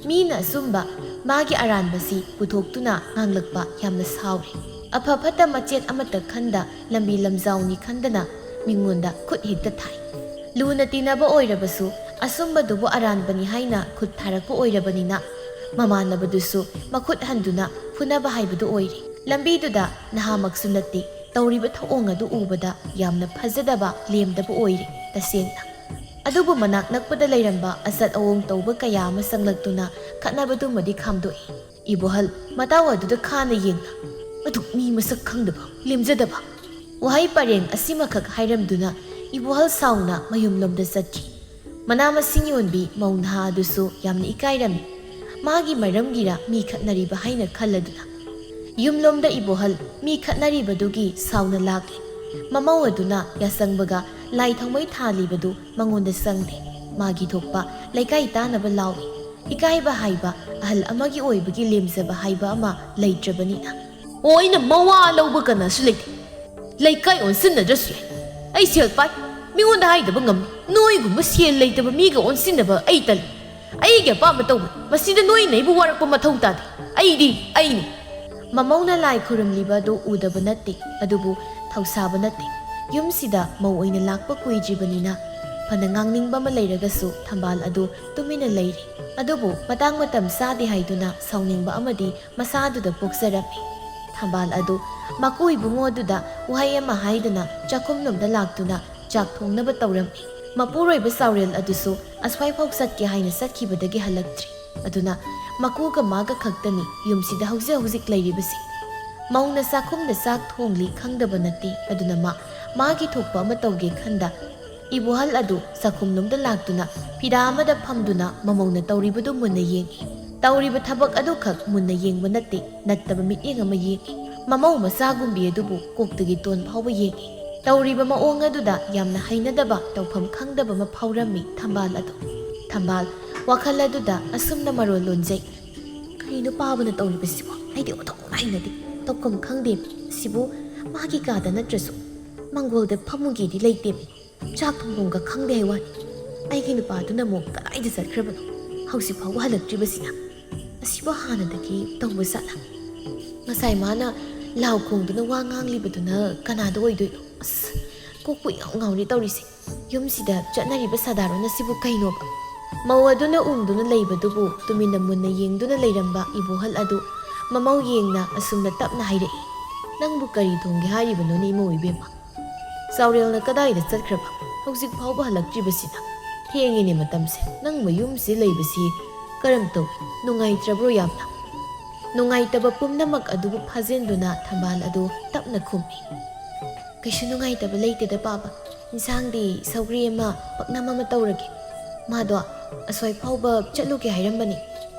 ꯃꯤꯅ ꯑꯆꯨꯝꯕ, ꯃꯥꯒꯤ ꯑꯔꯥꯟꯕꯁꯤ ꯄꯨꯊꯣꯛꯇꯨꯅ ꯉꯥꯡꯂꯛꯄ ꯌꯥꯝꯅ ꯁꯥꯎꯔꯦ꯫ ꯑꯐ ꯐꯠꯇ ꯃꯆꯦꯠ ꯑꯃꯠꯇ ꯈꯟꯗ ꯂꯝꯕꯤ ꯂꯝꯖꯥꯎꯅꯤ ꯈꯟꯗꯅ ꯃꯤꯉꯣꯟꯗ ꯈꯨꯠ ꯍꯦꯛꯇ ꯊꯥꯏ꯫ ꯂꯨꯅ ꯇꯤꯟꯅꯕ ꯑꯣꯏꯔꯕꯁꯨ ꯑꯆꯨꯝꯕꯗꯨꯕꯨ ꯑꯔꯥꯟꯕꯅꯤ ꯍꯥꯏꯅ ꯈꯨꯠ ꯊꯥꯔꯛꯄ ꯑꯣꯏꯔꯕꯅꯤꯅ ꯃꯃꯥꯟꯅꯕꯗꯨꯁꯨ ꯃꯈꯨꯠ ꯍꯟꯗꯨꯅ ꯐꯨꯅꯕ ꯍꯥꯏꯕꯗꯨ ꯑꯣꯏꯔꯦ꯫ ꯂꯝꯕꯤꯗꯨꯗ ꯅꯍꯥꯃꯛꯁꯨ ꯅꯠꯇꯦ, ꯇꯧꯔꯤꯕ ꯊꯧꯑꯣꯡ ꯑꯗꯨ ꯎꯕꯗ ꯌꯥꯝꯅ ꯐꯖꯗꯕ, ꯂꯦꯝꯗꯕ ꯑꯣꯏꯔꯦ ꯇꯁꯦꯡꯅ꯫ ꯑꯗꯨꯕꯨ ꯃꯅꯥꯛ ꯅꯛꯄꯗ ꯂꯩꯔꯝꯕ ꯑꯆꯠ ꯑꯋꯣꯡ ꯇꯧꯕ ꯀꯌꯥ ꯑꯃ ꯆꯪꯂꯛꯇꯨꯅ ꯈꯠꯅꯕꯗꯨꯃꯗꯤ ꯈꯥꯝꯗꯣꯛꯏ꯫ ꯏꯕꯣꯍꯜ ꯃꯇꯥꯎ ꯑꯗꯨꯗ ꯈꯥꯅ ꯌꯦꯡꯅ, "ꯑꯗꯨꯛ ꯃꯤ ꯃꯁꯛ ꯈꯪꯗꯕ, ꯂꯦꯝꯖꯗꯕ!" ꯋꯥꯍꯩ ꯄꯔꯦꯡ ꯑꯁꯤꯃꯈꯛ ꯍꯥꯏꯔꯝꯗꯨꯅ ꯏꯕꯣꯍꯜ ꯁꯥꯎꯅ ꯃꯌꯨꯝꯂꯣꯝꯗ ꯆꯠꯈꯤ꯫ ꯃꯅꯥ ꯃꯁꯤꯡ ꯌꯣꯟꯕꯤ ꯃꯧ ꯅꯍꯥ ꯑꯗꯨꯁꯨ ꯌꯥꯝꯅ ꯏꯀꯥꯏꯔꯝꯃꯤ꯫ ꯃꯥꯒꯤ ꯃꯔꯝꯒꯤꯔ ꯃꯤ ꯈꯠꯅꯔꯤꯕ ꯍꯥꯏꯅ ꯈꯜꯂꯗꯨꯅ꯫ ꯌꯨꯝꯂꯣꯝꯗ ꯏꯕꯣꯍꯜ ꯃꯤ ꯈꯠꯅꯔꯤꯕꯗꯨꯒꯤ ꯁꯥꯎꯅ ꯂꯥꯛꯂꯦ꯫ ꯃꯃꯧ ꯑꯗꯨꯅ ꯌꯥꯁꯪꯕꯒ ꯂꯥꯏ ꯊꯥꯎꯃꯩ ꯊꯥꯜꯂꯤꯕꯗꯨ ꯃꯉꯣꯟꯗ ꯆꯪꯗꯦ꯫ ꯃꯥꯒꯤ ꯊꯣꯛꯄ ꯂꯩꯀꯥꯏ ꯇꯥꯅꯕ ꯂꯥꯎꯏ꯫ ꯏꯀꯥꯏꯕ ꯍꯥꯏꯕ, ꯑꯍꯜ ꯑꯃꯒꯤ ꯑꯣꯏꯕꯒꯤ ꯂꯦꯝꯖꯕ ꯍꯥꯏꯕ ꯑꯃ ꯂꯩꯇ꯭ꯔꯕꯅꯤꯅ꯫ ꯑꯣ, ꯑꯩꯅ ꯃꯋꯥ ꯂꯧꯕ ꯀꯅꯥꯁꯨ ꯂꯩꯇꯦ꯫ ꯂꯩꯀꯥꯏ ꯑꯣꯟꯁꯤꯟꯅꯗ꯭ꯔꯁꯨ ꯌꯥꯏ꯫ ꯑꯩ ꯁꯦꯜ ꯄꯥꯏ꯫ ꯃꯤꯉꯣꯟꯗ ꯍꯥꯏꯗꯕ ꯉꯝꯃꯤ꯫ ꯅꯣꯏꯒꯨꯝꯕ ꯁꯦꯜ ꯂꯩꯇꯕ ꯃꯤꯒ ꯑꯣꯟꯁꯤꯟꯅꯕ ꯑꯩ ꯇꯜꯂꯤ꯫ ꯑꯩꯒꯤ ꯑꯄꯥꯝꯕ ꯇꯧꯕꯅꯤ꯫ ꯃꯁꯤꯗ ꯅꯣꯏꯅ ꯑꯩꯕꯨ ꯋꯥꯔꯛꯄ ꯃꯊꯧ ꯇꯥꯗꯦ꯫ ꯑꯩꯗꯤ ꯑꯩꯅꯤ꯫ ꯃꯃꯧꯅ ꯂꯥꯏ ꯈꯨꯔꯨꯝꯂꯤꯕ ꯑꯗꯨ ꯎꯗꯕ ꯅꯠꯇꯦ, ꯑꯗꯨꯕꯨ ꯊꯧꯁꯥꯕ ꯅꯠꯇꯦ꯫ ꯌꯨꯝꯁꯤꯗ ꯃꯧ ꯑꯣꯏꯅ ꯂꯥꯛꯄ ꯀꯨꯏꯗ꯭ꯔꯤꯕꯅꯤꯅ ꯐꯅ ꯉꯥꯡꯅꯤꯡꯕ ꯑꯃ ꯂꯩꯔꯒꯁꯨ ꯊꯝꯕꯥꯜ ꯑꯗꯨ ꯇꯨꯃꯤꯟꯅ ꯂꯩꯔꯤ꯫ ꯑꯗꯨꯕꯨ ꯃꯇꯥꯡ ꯃꯇꯝ ꯆꯥꯗꯦ ꯍꯥꯏꯗꯨꯅ ꯁꯥꯎꯅꯤꯡꯕ ꯑꯃꯗꯤ ꯃꯁꯥꯗꯨꯗ ꯄꯣꯛꯆꯔꯝꯃꯤ꯫ ꯊꯝꯕꯥꯜ ꯑꯗꯨ ꯃꯀꯨ ꯏꯕꯨꯡꯉꯣ ꯑꯗꯨꯗ ꯋꯥꯍꯩ ꯑꯃ ꯍꯥꯏꯗꯨꯅ ꯆꯥꯛꯈꯨꯝꯂꯣꯝꯗ ꯂꯥꯛꯇꯨꯅ ꯆꯥꯛ ꯊꯣꯡꯅꯕ ꯇꯧꯔꯝꯃꯤ꯫ ꯃꯄꯨꯔꯣꯏꯕ ꯆꯥꯎꯔꯦꯜ ꯑꯗꯨꯁꯨ ꯑꯁ꯭ꯋꯥꯏꯐꯥꯎ ꯆꯠꯀꯦ ꯍꯥꯏꯅ ꯆꯠꯈꯤꯕꯗꯒꯤ ꯍꯜꯂꯛꯇ꯭ꯔꯤ꯫ ꯑꯗꯨꯅ ꯃꯀꯨꯒ ꯃꯥꯒ ꯈꯛꯇꯅꯤ ꯌꯨꯝꯁꯤꯗ ꯍꯧꯖꯤꯛ ꯍꯧꯖꯤꯛ ꯂꯩꯔꯤꯕꯁꯤ꯫ ꯃꯧꯅ ꯆꯥꯛꯈꯨꯝꯗ ꯆꯥꯛ ꯊꯣꯡꯂꯤ ꯈꯪꯗꯕ ꯅꯠꯇꯦ꯫ ꯑꯗꯨꯅ ꯃꯥ ꯃꯥꯒꯤ ꯊꯣꯛꯄ ꯑꯃ ꯇꯧꯒꯦ ꯈꯟꯗ ꯏꯕꯣꯍꯜ ꯑꯗꯨ ꯆꯥꯛꯈꯨꯝꯂꯣꯝꯗ ꯂꯥꯛꯇꯨꯅ ꯐꯤꯔꯥ ꯑꯃꯗ ꯐꯝꯗꯨꯅ ꯃꯃꯧꯅ ꯇꯧꯔꯤꯕꯗꯨ ꯃꯨꯟꯅ ꯌꯦꯡꯏ꯫ ꯇꯧꯔꯤꯕ ꯊꯕꯛ ꯑꯗꯨꯈꯛ ꯃꯨꯟꯅ ꯌꯦꯡꯕ ꯅꯠꯇꯦ, ꯅꯠꯇꯕ ꯃꯤꯠꯌꯦꯡ ꯑꯃ ꯌꯦꯡꯏ꯫ ꯃꯃꯧ ꯃꯆꯥꯒꯨꯝꯕꯤ ꯑꯗꯨꯕꯨ ꯀꯣꯛꯇꯒꯤ ꯇꯣꯟ ꯐꯥꯎꯕ ꯌꯦꯡꯏ꯫ ꯇꯧꯔꯤꯕ ꯃꯑꯣꯡ ꯑꯗꯨꯗ ꯌꯥꯝꯅ ꯍꯩꯅꯗꯕ, ꯇꯧꯐꯝ ꯈꯪꯗꯕ ꯑꯃ ꯐꯥꯎꯔꯝꯃꯤ ꯊꯝꯕꯥꯜ ꯑꯗꯨ꯫ ꯊꯝꯕꯥꯜ ꯋꯥꯈꯜ ꯑꯗꯨꯗ ꯑꯁꯨꯝꯅ ꯃꯔꯣꯜ ꯂꯣꯟꯖꯩ꯫ "ꯀꯔꯤꯅꯣ ꯄꯥꯕꯅ ꯇꯧꯔꯤꯕꯁꯤꯕꯣ? ꯑꯩꯗꯤ ꯑꯣꯟꯊꯣꯛꯅ ꯍꯩꯅꯗꯦ꯫ ꯇꯧꯐꯝ ꯈꯪꯗꯦ꯫ ꯁꯤꯕꯨ ꯃꯥꯒꯤ ꯀꯥꯗ ꯅꯠꯇ꯭ꯔꯁꯨ ꯃꯪꯒꯣꯜꯗ ꯐꯝꯃꯨꯒꯦꯗꯤ ꯂꯩꯇꯦ꯫ ꯆꯥꯛ ꯊꯣꯡꯐꯝꯒ ꯈꯪꯗꯦ ꯍꯥꯏ ꯋꯥꯅꯤ꯫ ꯑꯩꯒꯤ ꯅꯨꯄꯥꯗꯨꯅ ꯑꯃꯨꯛ ꯀꯗꯥꯏꯗ ꯆꯠꯈ꯭ꯔꯕꯅꯣ? ꯍꯧꯖꯤꯛ ꯐꯥꯎꯕ ꯍꯜꯂꯛꯇ꯭ꯔꯤꯕꯁꯤꯅ? ꯑꯁꯤꯕꯨ ꯍꯥꯟꯅꯗꯒꯤ ꯇꯧꯕ ꯖꯥꯠꯂ? ꯉꯁꯥꯏ ꯃꯥꯅ ꯂꯥꯎ ꯈꯣꯡꯗꯨꯅ ꯋꯥ ꯉꯥꯡꯂꯤꯕꯗꯨꯅ ꯀꯅꯥꯗ ꯑꯣꯏꯗꯣꯏꯅꯣ? ꯑꯁ, ꯀꯣꯛꯄꯨ ꯏꯉꯥꯎ ꯉꯥꯎꯔꯦ ꯇꯧꯔꯤꯁꯦ꯫ ꯌꯨꯝꯁꯤꯗ ꯆꯠꯅꯔꯤꯕ ꯁꯥꯗꯥꯔꯣꯟ ꯑꯁꯤꯕꯨ ꯀꯩꯅꯣꯕ?" ꯃꯧ ꯑꯗꯨꯅ ꯎꯪꯗꯨꯅ ꯂꯩꯕꯗꯨꯕꯨ ꯇꯨꯃꯤꯟꯅ ꯃꯨꯟꯅ ꯌꯦꯡꯗꯨꯅ ꯂꯩꯔꯝꯕ ꯏꯕꯣꯍꯜ ꯑꯗꯨ ꯃꯃꯧ ꯌꯦꯡꯅ ꯑꯁꯨꯝꯅ ꯇꯞꯅ ꯍꯥꯏꯔꯛꯏ, "ꯅꯪꯕꯨ ꯀꯔꯤ ꯊꯣꯡꯒꯦ ꯍꯥꯏꯔꯤꯕꯅꯣꯅꯦ ꯏꯃꯧ ꯏꯕꯦꯝꯃ? ꯆꯥꯎꯔꯦꯜꯅ ꯀꯗꯥꯏꯗ ꯆꯠꯈ꯭ꯔꯕ? ꯍꯧꯖꯤꯛ ꯐꯥꯎꯕ ꯍꯜꯂꯛꯇ꯭ꯔꯤꯕꯁꯤꯅ? ꯊꯦꯡꯉꯦꯅꯦ ꯃꯇꯝꯁꯦ꯫ ꯅꯪ ꯃꯌꯨꯝꯁꯤ ꯂꯩꯕꯁꯤ ꯀꯔꯝ ꯇꯧꯏ? ꯅꯨꯡꯉꯥꯏꯇ꯭ꯔꯕ꯭ꯔꯣ ꯌꯥꯝꯅ?" ꯅꯨꯡꯉꯥꯏꯇꯕ ꯄꯨꯝꯅꯃꯛ ꯑꯗꯨꯕꯨ ꯐꯥꯖꯤꯟꯗꯨꯅ ꯊꯝꯕꯥꯜ ꯑꯗꯨ ꯇꯞꯅ ꯈꯨꯝꯃꯤ, "ꯀꯩꯁꯨ ꯅꯨꯡꯉꯥꯏꯇꯕ ꯂꯩꯇꯦꯗ ꯄꯥꯕ꯫ ꯏꯟꯁꯥꯡꯗꯤ ꯁꯧꯒ꯭ꯔꯤ ꯑꯃ, ꯄꯥꯛꯅꯝ ꯑꯃ ꯇꯧꯔꯒꯦ꯫ ꯃꯥꯗꯣ ꯑꯁ꯭ꯋꯥꯏ ꯐꯥꯎꯕ ꯆꯠꯂꯨꯒꯦ ꯍꯥꯏꯔꯝꯕꯅꯤ꯫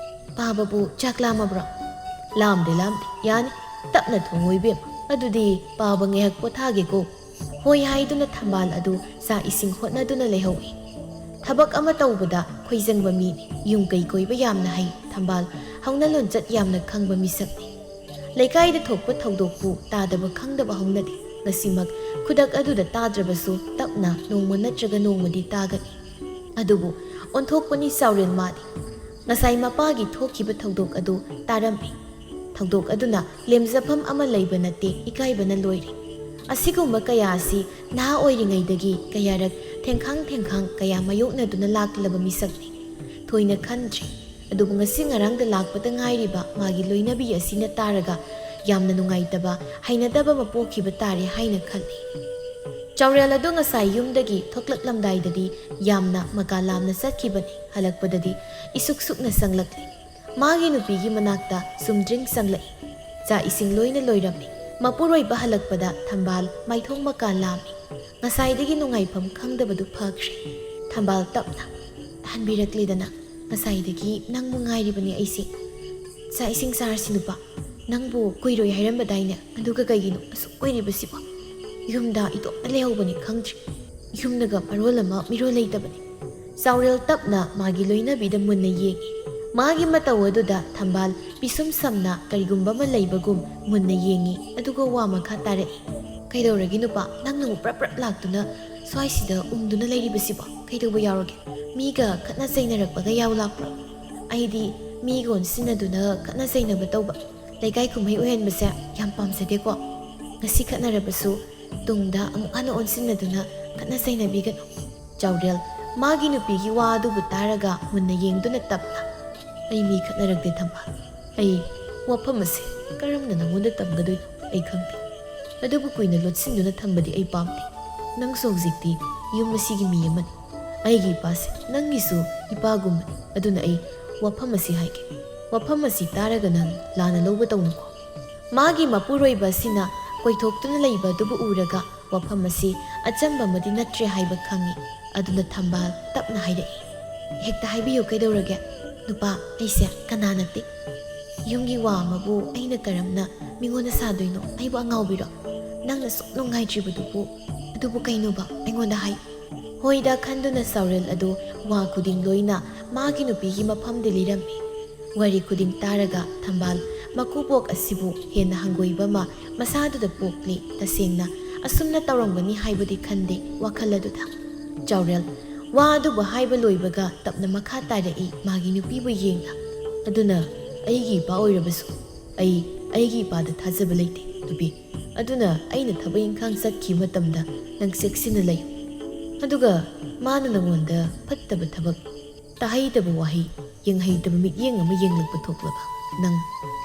ꯄꯥꯕꯕꯨ ꯆꯥꯛ ꯂꯥꯝꯃꯕ꯭ꯔꯣ? ꯂꯥꯝꯗꯦ, ꯂꯥꯝꯗꯦ, ꯌꯥꯅꯤ, ꯇꯞꯅ ꯊꯣꯡꯉꯨ ꯏꯕꯦꯝ꯫ ꯑꯗꯨꯗꯤ ꯄꯥꯕ ꯉꯥꯏꯍꯥꯛ ꯄꯣꯊꯥꯒꯦꯀꯣ꯫ ꯍꯣꯏ ꯍꯥꯏꯗꯨꯅ ꯊꯝꯕꯥꯜ ꯑꯗꯨ ꯆꯥꯛ ꯏꯁꯤꯡ ꯍꯣꯠꯅꯗꯨꯅ ꯂꯩꯍꯧꯏ꯫ ꯊꯕꯛ ꯑꯃ ꯇꯧꯕꯗ ꯈꯣꯏꯖꯪꯕ ꯃꯤꯅꯤ, ꯌꯨꯝ ꯀꯩ ꯀꯣꯏꯕ ꯌꯥꯝꯅ ꯍꯩ꯫ ꯊꯝꯕꯥꯜ ꯍꯧꯅ ꯂꯣꯟꯆꯠ ꯌꯥꯝꯅ ꯈꯪꯕ ꯃꯤꯁꯛꯅꯤ꯫ ꯂꯩꯀꯥꯏꯗ ꯊꯣꯛꯄ ꯊꯧꯗꯣꯛꯄꯨ ꯇꯥꯗꯕ ꯈꯪꯗꯕ ꯍꯧꯅꯗꯦ꯫ ꯉꯁꯤꯃꯛ ꯈꯨꯗꯛ ꯑꯗꯨꯗ ꯇꯥꯗ꯭ꯔꯕꯁꯨ ꯇꯞꯅ ꯅꯣꯡꯃ ꯅꯠꯇ꯭ꯔꯒ ꯅꯣꯡꯃꯗꯤ ꯇꯥꯒꯅꯤ꯫ ꯑꯗꯨꯕꯨ ꯑꯣꯟꯊꯣꯛꯄꯅꯤ ꯆꯥꯎꯔꯦꯜ ꯃꯥꯗꯤ꯫ ꯉꯁꯥꯏ ꯃꯄꯥꯒꯤ ꯊꯣꯛꯈꯤꯕ ꯊꯧꯗꯣꯛ ꯑꯗꯨ ꯇꯥꯔꯝꯃꯤ꯫ ꯊꯧꯗꯣꯛ ꯑꯗꯨꯅ ꯂꯦꯝꯖꯐꯝ ꯑꯃ ꯂꯩꯕ ꯅꯠꯇꯦ, ꯏꯀꯥꯏꯕꯅ ꯂꯣꯏꯔꯦ꯫ ꯑꯁꯤꯒꯨꯝꯕ ꯀꯌꯥ ꯑꯁꯤ ꯅꯍꯥ ꯑꯣꯏꯔꯤꯉꯩꯗꯒꯤ ꯀꯌꯥꯔꯛ ꯊꯦꯡꯈꯥꯡ ꯊꯦꯡꯈꯥꯡ ꯀꯌꯥ ꯃꯥꯌꯣꯛꯅꯗꯨꯅ ꯂꯥꯛꯂꯕ ꯃꯤꯁꯛꯅꯤ꯫ ꯊꯣꯏꯅ ꯈꯟꯗ꯭ꯔꯤ꯫ ꯑꯗꯨꯕꯨ ꯉꯁꯤ ꯉꯔꯥꯡꯗ ꯂꯥꯛꯄꯗ ꯉꯥꯏꯔꯤꯕ ꯃꯥꯒꯤ ꯂꯣꯏꯅꯕꯤ ꯑꯁꯤꯅ ꯇꯥꯔꯒ ꯌꯥꯝꯅ ꯅꯨꯡꯉꯥꯏꯇꯕ, ꯍꯩꯅꯗꯕ ꯑꯃ ꯄꯣꯛꯈꯤꯕ ꯇꯥꯔꯦ ꯍꯥꯏꯅ ꯈꯜꯂꯤ꯫ ꯆꯥꯎꯔꯦꯜ ꯑꯗꯨ ꯉꯁꯥꯏ ꯌꯨꯝꯗꯒꯤ ꯊꯣꯛꯂꯛꯂꯝꯗꯥꯏꯗꯗꯤ ꯌꯥꯝꯅ ꯃꯀꯥ ꯂꯥꯝꯅ ꯆꯠꯈꯤꯕꯅꯤ꯫ ꯍꯜꯂꯛꯄꯗꯗꯤ ꯏꯁꯨꯛ ꯁꯨꯛꯅ ꯆꯪꯂꯛꯂꯤ꯫ ꯃꯥꯒꯤ ꯅꯨꯄꯤꯒꯤ ꯃꯅꯥꯛꯇ ꯆꯨꯝꯗ꯭ꯔꯤꯡ ꯆꯪꯂꯛꯏ꯫ ꯆꯥꯛ ꯏꯁꯤꯡ ꯂꯣꯏꯅ ꯂꯣꯏꯔꯝꯃꯤ꯫ ꯃꯄꯨꯔꯣꯏꯕ ꯍꯜꯂꯛꯄꯗ ꯊꯝꯕꯥꯜ ꯃꯥꯏꯊꯣꯡ ꯃꯀꯥ ꯂꯥꯝꯃꯤ꯫ ꯉꯁꯥꯏꯗꯒꯤ ꯅꯨꯡꯉꯥꯏꯐꯝ ꯈꯪꯗꯕꯗꯨ ꯐꯈ꯭ꯔꯦ꯫ ꯊꯝꯕꯥꯜ ꯇꯞꯅ, "ꯍꯟꯕꯤꯔꯛꯂꯦꯗꯅ, ꯉꯁꯥꯏꯗꯒꯤ ꯅꯪꯕꯨ ꯉꯥꯏꯔꯤꯕꯅꯤ ꯑꯩꯁꯦ꯫ ꯆꯥꯛ ꯏꯁꯤꯡ ꯆꯥꯔꯁꯤ ꯅꯨꯄꯥ, ꯅꯪꯕꯨ ꯀꯨꯏꯔꯣꯏ ꯍꯥꯏꯔꯝꯕꯗꯥꯏꯅꯦ, ꯑꯗꯨꯒ ꯀꯩꯒꯤꯅꯣ ꯑꯁꯨꯛ ꯀꯨꯏꯔꯤꯕꯁꯤꯕꯣ? ꯌꯨꯝꯗ ꯏꯇꯣꯝꯇ ꯂꯩꯍꯧꯕꯅꯤ ꯈꯪꯗ꯭ꯔꯤ꯫ ꯌꯨꯝꯗꯒ ꯃꯔꯣꯜ ꯑꯃ ꯃꯤꯔꯣꯜ ꯂꯩꯇꯕꯅꯤ꯫" ꯆꯥꯎꯔꯦꯜ ꯇꯞꯅ ꯃꯥꯒꯤ ꯂꯣꯏꯅꯕꯤꯗ ꯃꯨꯟꯅ ꯌꯦꯡꯉꯤ꯫ ꯃꯥꯒꯤ ꯃꯇꯧ ꯑꯗꯨꯗ ꯊꯝꯕꯥꯜ ꯄꯤꯁꯨꯝ ꯁꯝꯅ ꯀꯔꯤꯒꯨꯝꯕ ꯑꯃ ꯂꯩꯕꯒꯨꯝ ꯃꯨꯟꯅ ꯌꯦꯡꯉꯤ, ꯑꯗꯨꯒ ꯋꯥ ꯃꯈꯥ ꯇꯥꯔꯛꯏ꯫ "ꯀꯩꯗꯧꯔꯒꯦ ꯅꯨꯄꯥ, ꯅꯪꯅ ꯑꯃꯨꯛ ꯄ꯭ꯔꯞ ꯄ꯭ꯔꯞ ꯂꯥꯛꯇꯨꯅ ꯁ꯭ꯋꯥꯏꯁꯤꯗ ꯎꯪꯗꯨꯅ ꯂꯩꯔꯤꯕꯁꯤꯕꯣ? ꯀꯩꯗꯧꯕ ꯌꯥꯎꯔꯒꯦ? ꯃꯤꯒ ꯈꯠꯅ ꯆꯩꯅꯔꯛꯄꯒ ꯌꯥꯎ ꯂꯥꯛꯄ꯭ꯔꯣ? ꯑꯩꯗꯤ ꯃꯤꯒ ꯑꯣꯟꯁꯤꯟꯅꯗꯨꯅ ꯈꯠꯅ ꯆꯩꯅꯕ ꯇꯧꯕ, ꯂꯩꯀꯥꯏ ꯀꯨꯝꯍꯩ ꯑꯣꯏꯍꯟꯕꯁꯦ ꯌꯥꯝ ꯄꯥꯝꯖꯗꯦꯀꯣ꯫ ꯉꯁꯤ ꯈꯠꯅꯔꯕꯁꯨ ꯇꯨꯡꯗ ꯑꯃꯨꯛ ꯍꯟꯅ ꯑꯣꯟꯁꯤꯟꯅꯗꯨꯅ ꯈꯠꯅ ꯆꯩꯅꯕꯤꯒꯅꯨ꯫" ꯆꯥꯎꯔꯦꯜ ꯃꯥꯒꯤ ꯅꯨꯄꯤꯒꯤ ꯋꯥ ꯑꯗꯨꯕꯨ ꯇꯥꯔꯒ ꯃꯨꯟꯅ ꯌꯦꯡꯗꯨꯅ ꯇꯞꯅ, "ꯑꯩ ꯃꯤ ꯈꯠꯅꯔꯛꯇꯦ ꯊꯝꯕꯥꯜ꯫ ꯑꯩ ꯋꯥꯐꯝ ꯑꯁꯦ ꯀꯔꯝꯅ ꯅꯉꯣꯟꯗ ꯇꯝꯒꯗꯣꯏꯅꯣ ꯑꯩ ꯈꯪꯗꯦ꯫ ꯑꯗꯨꯕꯨ ꯀꯨꯏꯅ ꯂꯣꯠꯁꯤꯟꯗꯨꯅ ꯊꯝꯕꯗꯤ ꯑꯩ ꯄꯥꯝꯗꯦ꯫ ꯅꯪꯁꯨ ꯍꯧꯖꯤꯛꯇꯤ ꯌꯨꯝ ꯑꯁꯤꯒꯤ ꯃꯤ ꯑꯃꯅꯤ꯫ ꯑꯩꯒꯤ ꯏꯄꯥꯁꯦ ꯅꯪꯒꯤꯁꯨ ꯏꯄꯥꯒꯨꯝꯕꯅꯤ꯫ ꯑꯗꯨꯅ ꯑꯩ ꯋꯥꯐꯝ ꯑꯁꯤ ꯍꯥꯏꯒꯦ꯫ ꯋꯥꯐꯝ ꯑꯁꯤ ꯇꯥꯔꯒ ꯅꯪ ꯂꯥꯟꯅ ꯂꯧꯕ ꯇꯧꯅꯨꯀꯣ꯫" ꯃꯥꯒꯤ ꯃꯄꯨꯔꯣꯏꯕ ꯑꯁꯤꯅ ꯀꯣꯏꯊꯣꯛꯇꯨꯅ ꯂꯩꯕ ꯑꯗꯨꯕꯨ ꯎꯔꯒ ꯋꯥꯐꯝ ꯑꯁꯤ ꯑꯆꯝꯕ ꯑꯃꯗꯤ ꯅꯠꯇ꯭ꯔꯦ ꯍꯥꯏꯕ ꯈꯪꯏ꯫ ꯑꯗꯨꯅ ꯊꯝꯕꯥꯜ ꯇꯞꯅ ꯍꯥꯏꯔꯛꯏ, "ꯍꯦꯛꯇ ꯍꯥꯏꯕꯤꯌꯨ, ꯀꯩꯗꯧꯔꯒꯦ? "ꯅꯨꯄꯥ, ꯑꯩꯁꯦ ꯀꯅꯥ ꯅꯠꯇꯦ꯫ ꯌꯨꯝꯒꯤ ꯋꯥ ꯑꯃꯕꯨ ꯑꯩꯅ ꯀꯔꯝꯅ ꯃꯤꯉꯣꯟꯗ ꯁꯥꯗꯣꯏꯅꯣ? ꯑꯩꯕꯨ ꯑꯉꯥꯎꯕꯤꯔꯣ? ꯅꯪꯅ ꯁꯨꯛ ꯅꯨꯡꯉꯥꯏꯇ꯭ꯔꯤꯕꯗꯨꯕꯨ, ꯑꯗꯨꯕꯨ ꯀꯩꯅꯣꯕ? ꯑꯩꯉꯣꯟꯗ ꯍꯥꯏ꯫" ꯍꯣꯏꯗ ꯈꯟꯗꯨꯅ ꯆꯥꯎꯔꯦꯜ ꯑꯗꯨ ꯋꯥ ꯈꯨꯗꯤꯡ ꯂꯣꯏꯅ ꯃꯥꯒꯤ ꯅꯨꯄꯤꯒꯤ ꯃꯐꯝꯗ ꯂꯤꯔꯝꯃꯤ꯫ ꯋꯥꯔꯤ ꯈꯨꯗꯤꯡ ꯇꯥꯔꯒ ꯊꯝꯕꯥꯜ ꯃꯀꯨꯕꯣꯛ ꯑꯁꯤꯕꯨ ꯍꯦꯟꯅ ꯍꯪꯒꯣꯏꯕ ꯑꯃ ꯃꯁꯥꯗꯨꯗ ꯄꯣꯛꯂꯤ꯫ ꯇꯁꯦꯡꯅ ꯑꯁꯨꯝꯅ ꯇꯧꯔꯝꯒꯅꯤ ꯍꯥꯏꯕꯗꯤ ꯈꯟꯗꯦ ꯋꯥꯈꯜ ꯑꯗꯨꯗ꯫ ꯆꯥꯎꯔꯦꯜ ꯋꯥ ꯑꯗꯨꯕꯨ ꯍꯥꯏꯕ ꯂꯣꯏꯕꯒ ꯇꯞꯅ ꯃꯈꯥ ꯇꯥꯔꯛꯏ ꯃꯥꯒꯤ ꯅꯨꯄꯤꯕꯨ ꯌꯦꯡꯅ꯫ "ꯑꯗꯨꯅ ꯑꯩꯒꯤ ꯏꯄꯥ ꯑꯣꯏꯔꯕꯁꯨ ꯑꯩ ꯑꯩꯒꯤ ꯏꯄꯥꯗ ꯊꯥꯖꯕ ꯂꯩꯇꯦ ꯅꯨꯄꯤ꯫ ꯑꯗꯨꯅ ꯑꯩꯅ ꯊꯕꯛ ꯏꯪꯈꯥꯡ ꯆꯠꯈꯤꯕ ꯃꯇꯝꯗ ꯅꯪ ꯆꯦꯛꯁꯤꯟꯅ ꯂꯩꯌꯨ꯫ ꯑꯗꯨꯒ ꯃꯥꯅ ꯅꯉꯣꯟꯗ ꯐꯠꯇꯕ ꯊꯕꯛ, ꯇꯥꯍꯩꯗꯕ ꯋꯥꯍꯩ, ꯌꯦꯡꯍꯩꯗꯕ ꯃꯤꯠꯌꯦꯡ ꯑꯃ ꯌꯦꯡꯂꯛꯄ ꯊꯣꯛꯂꯕ ꯅꯪ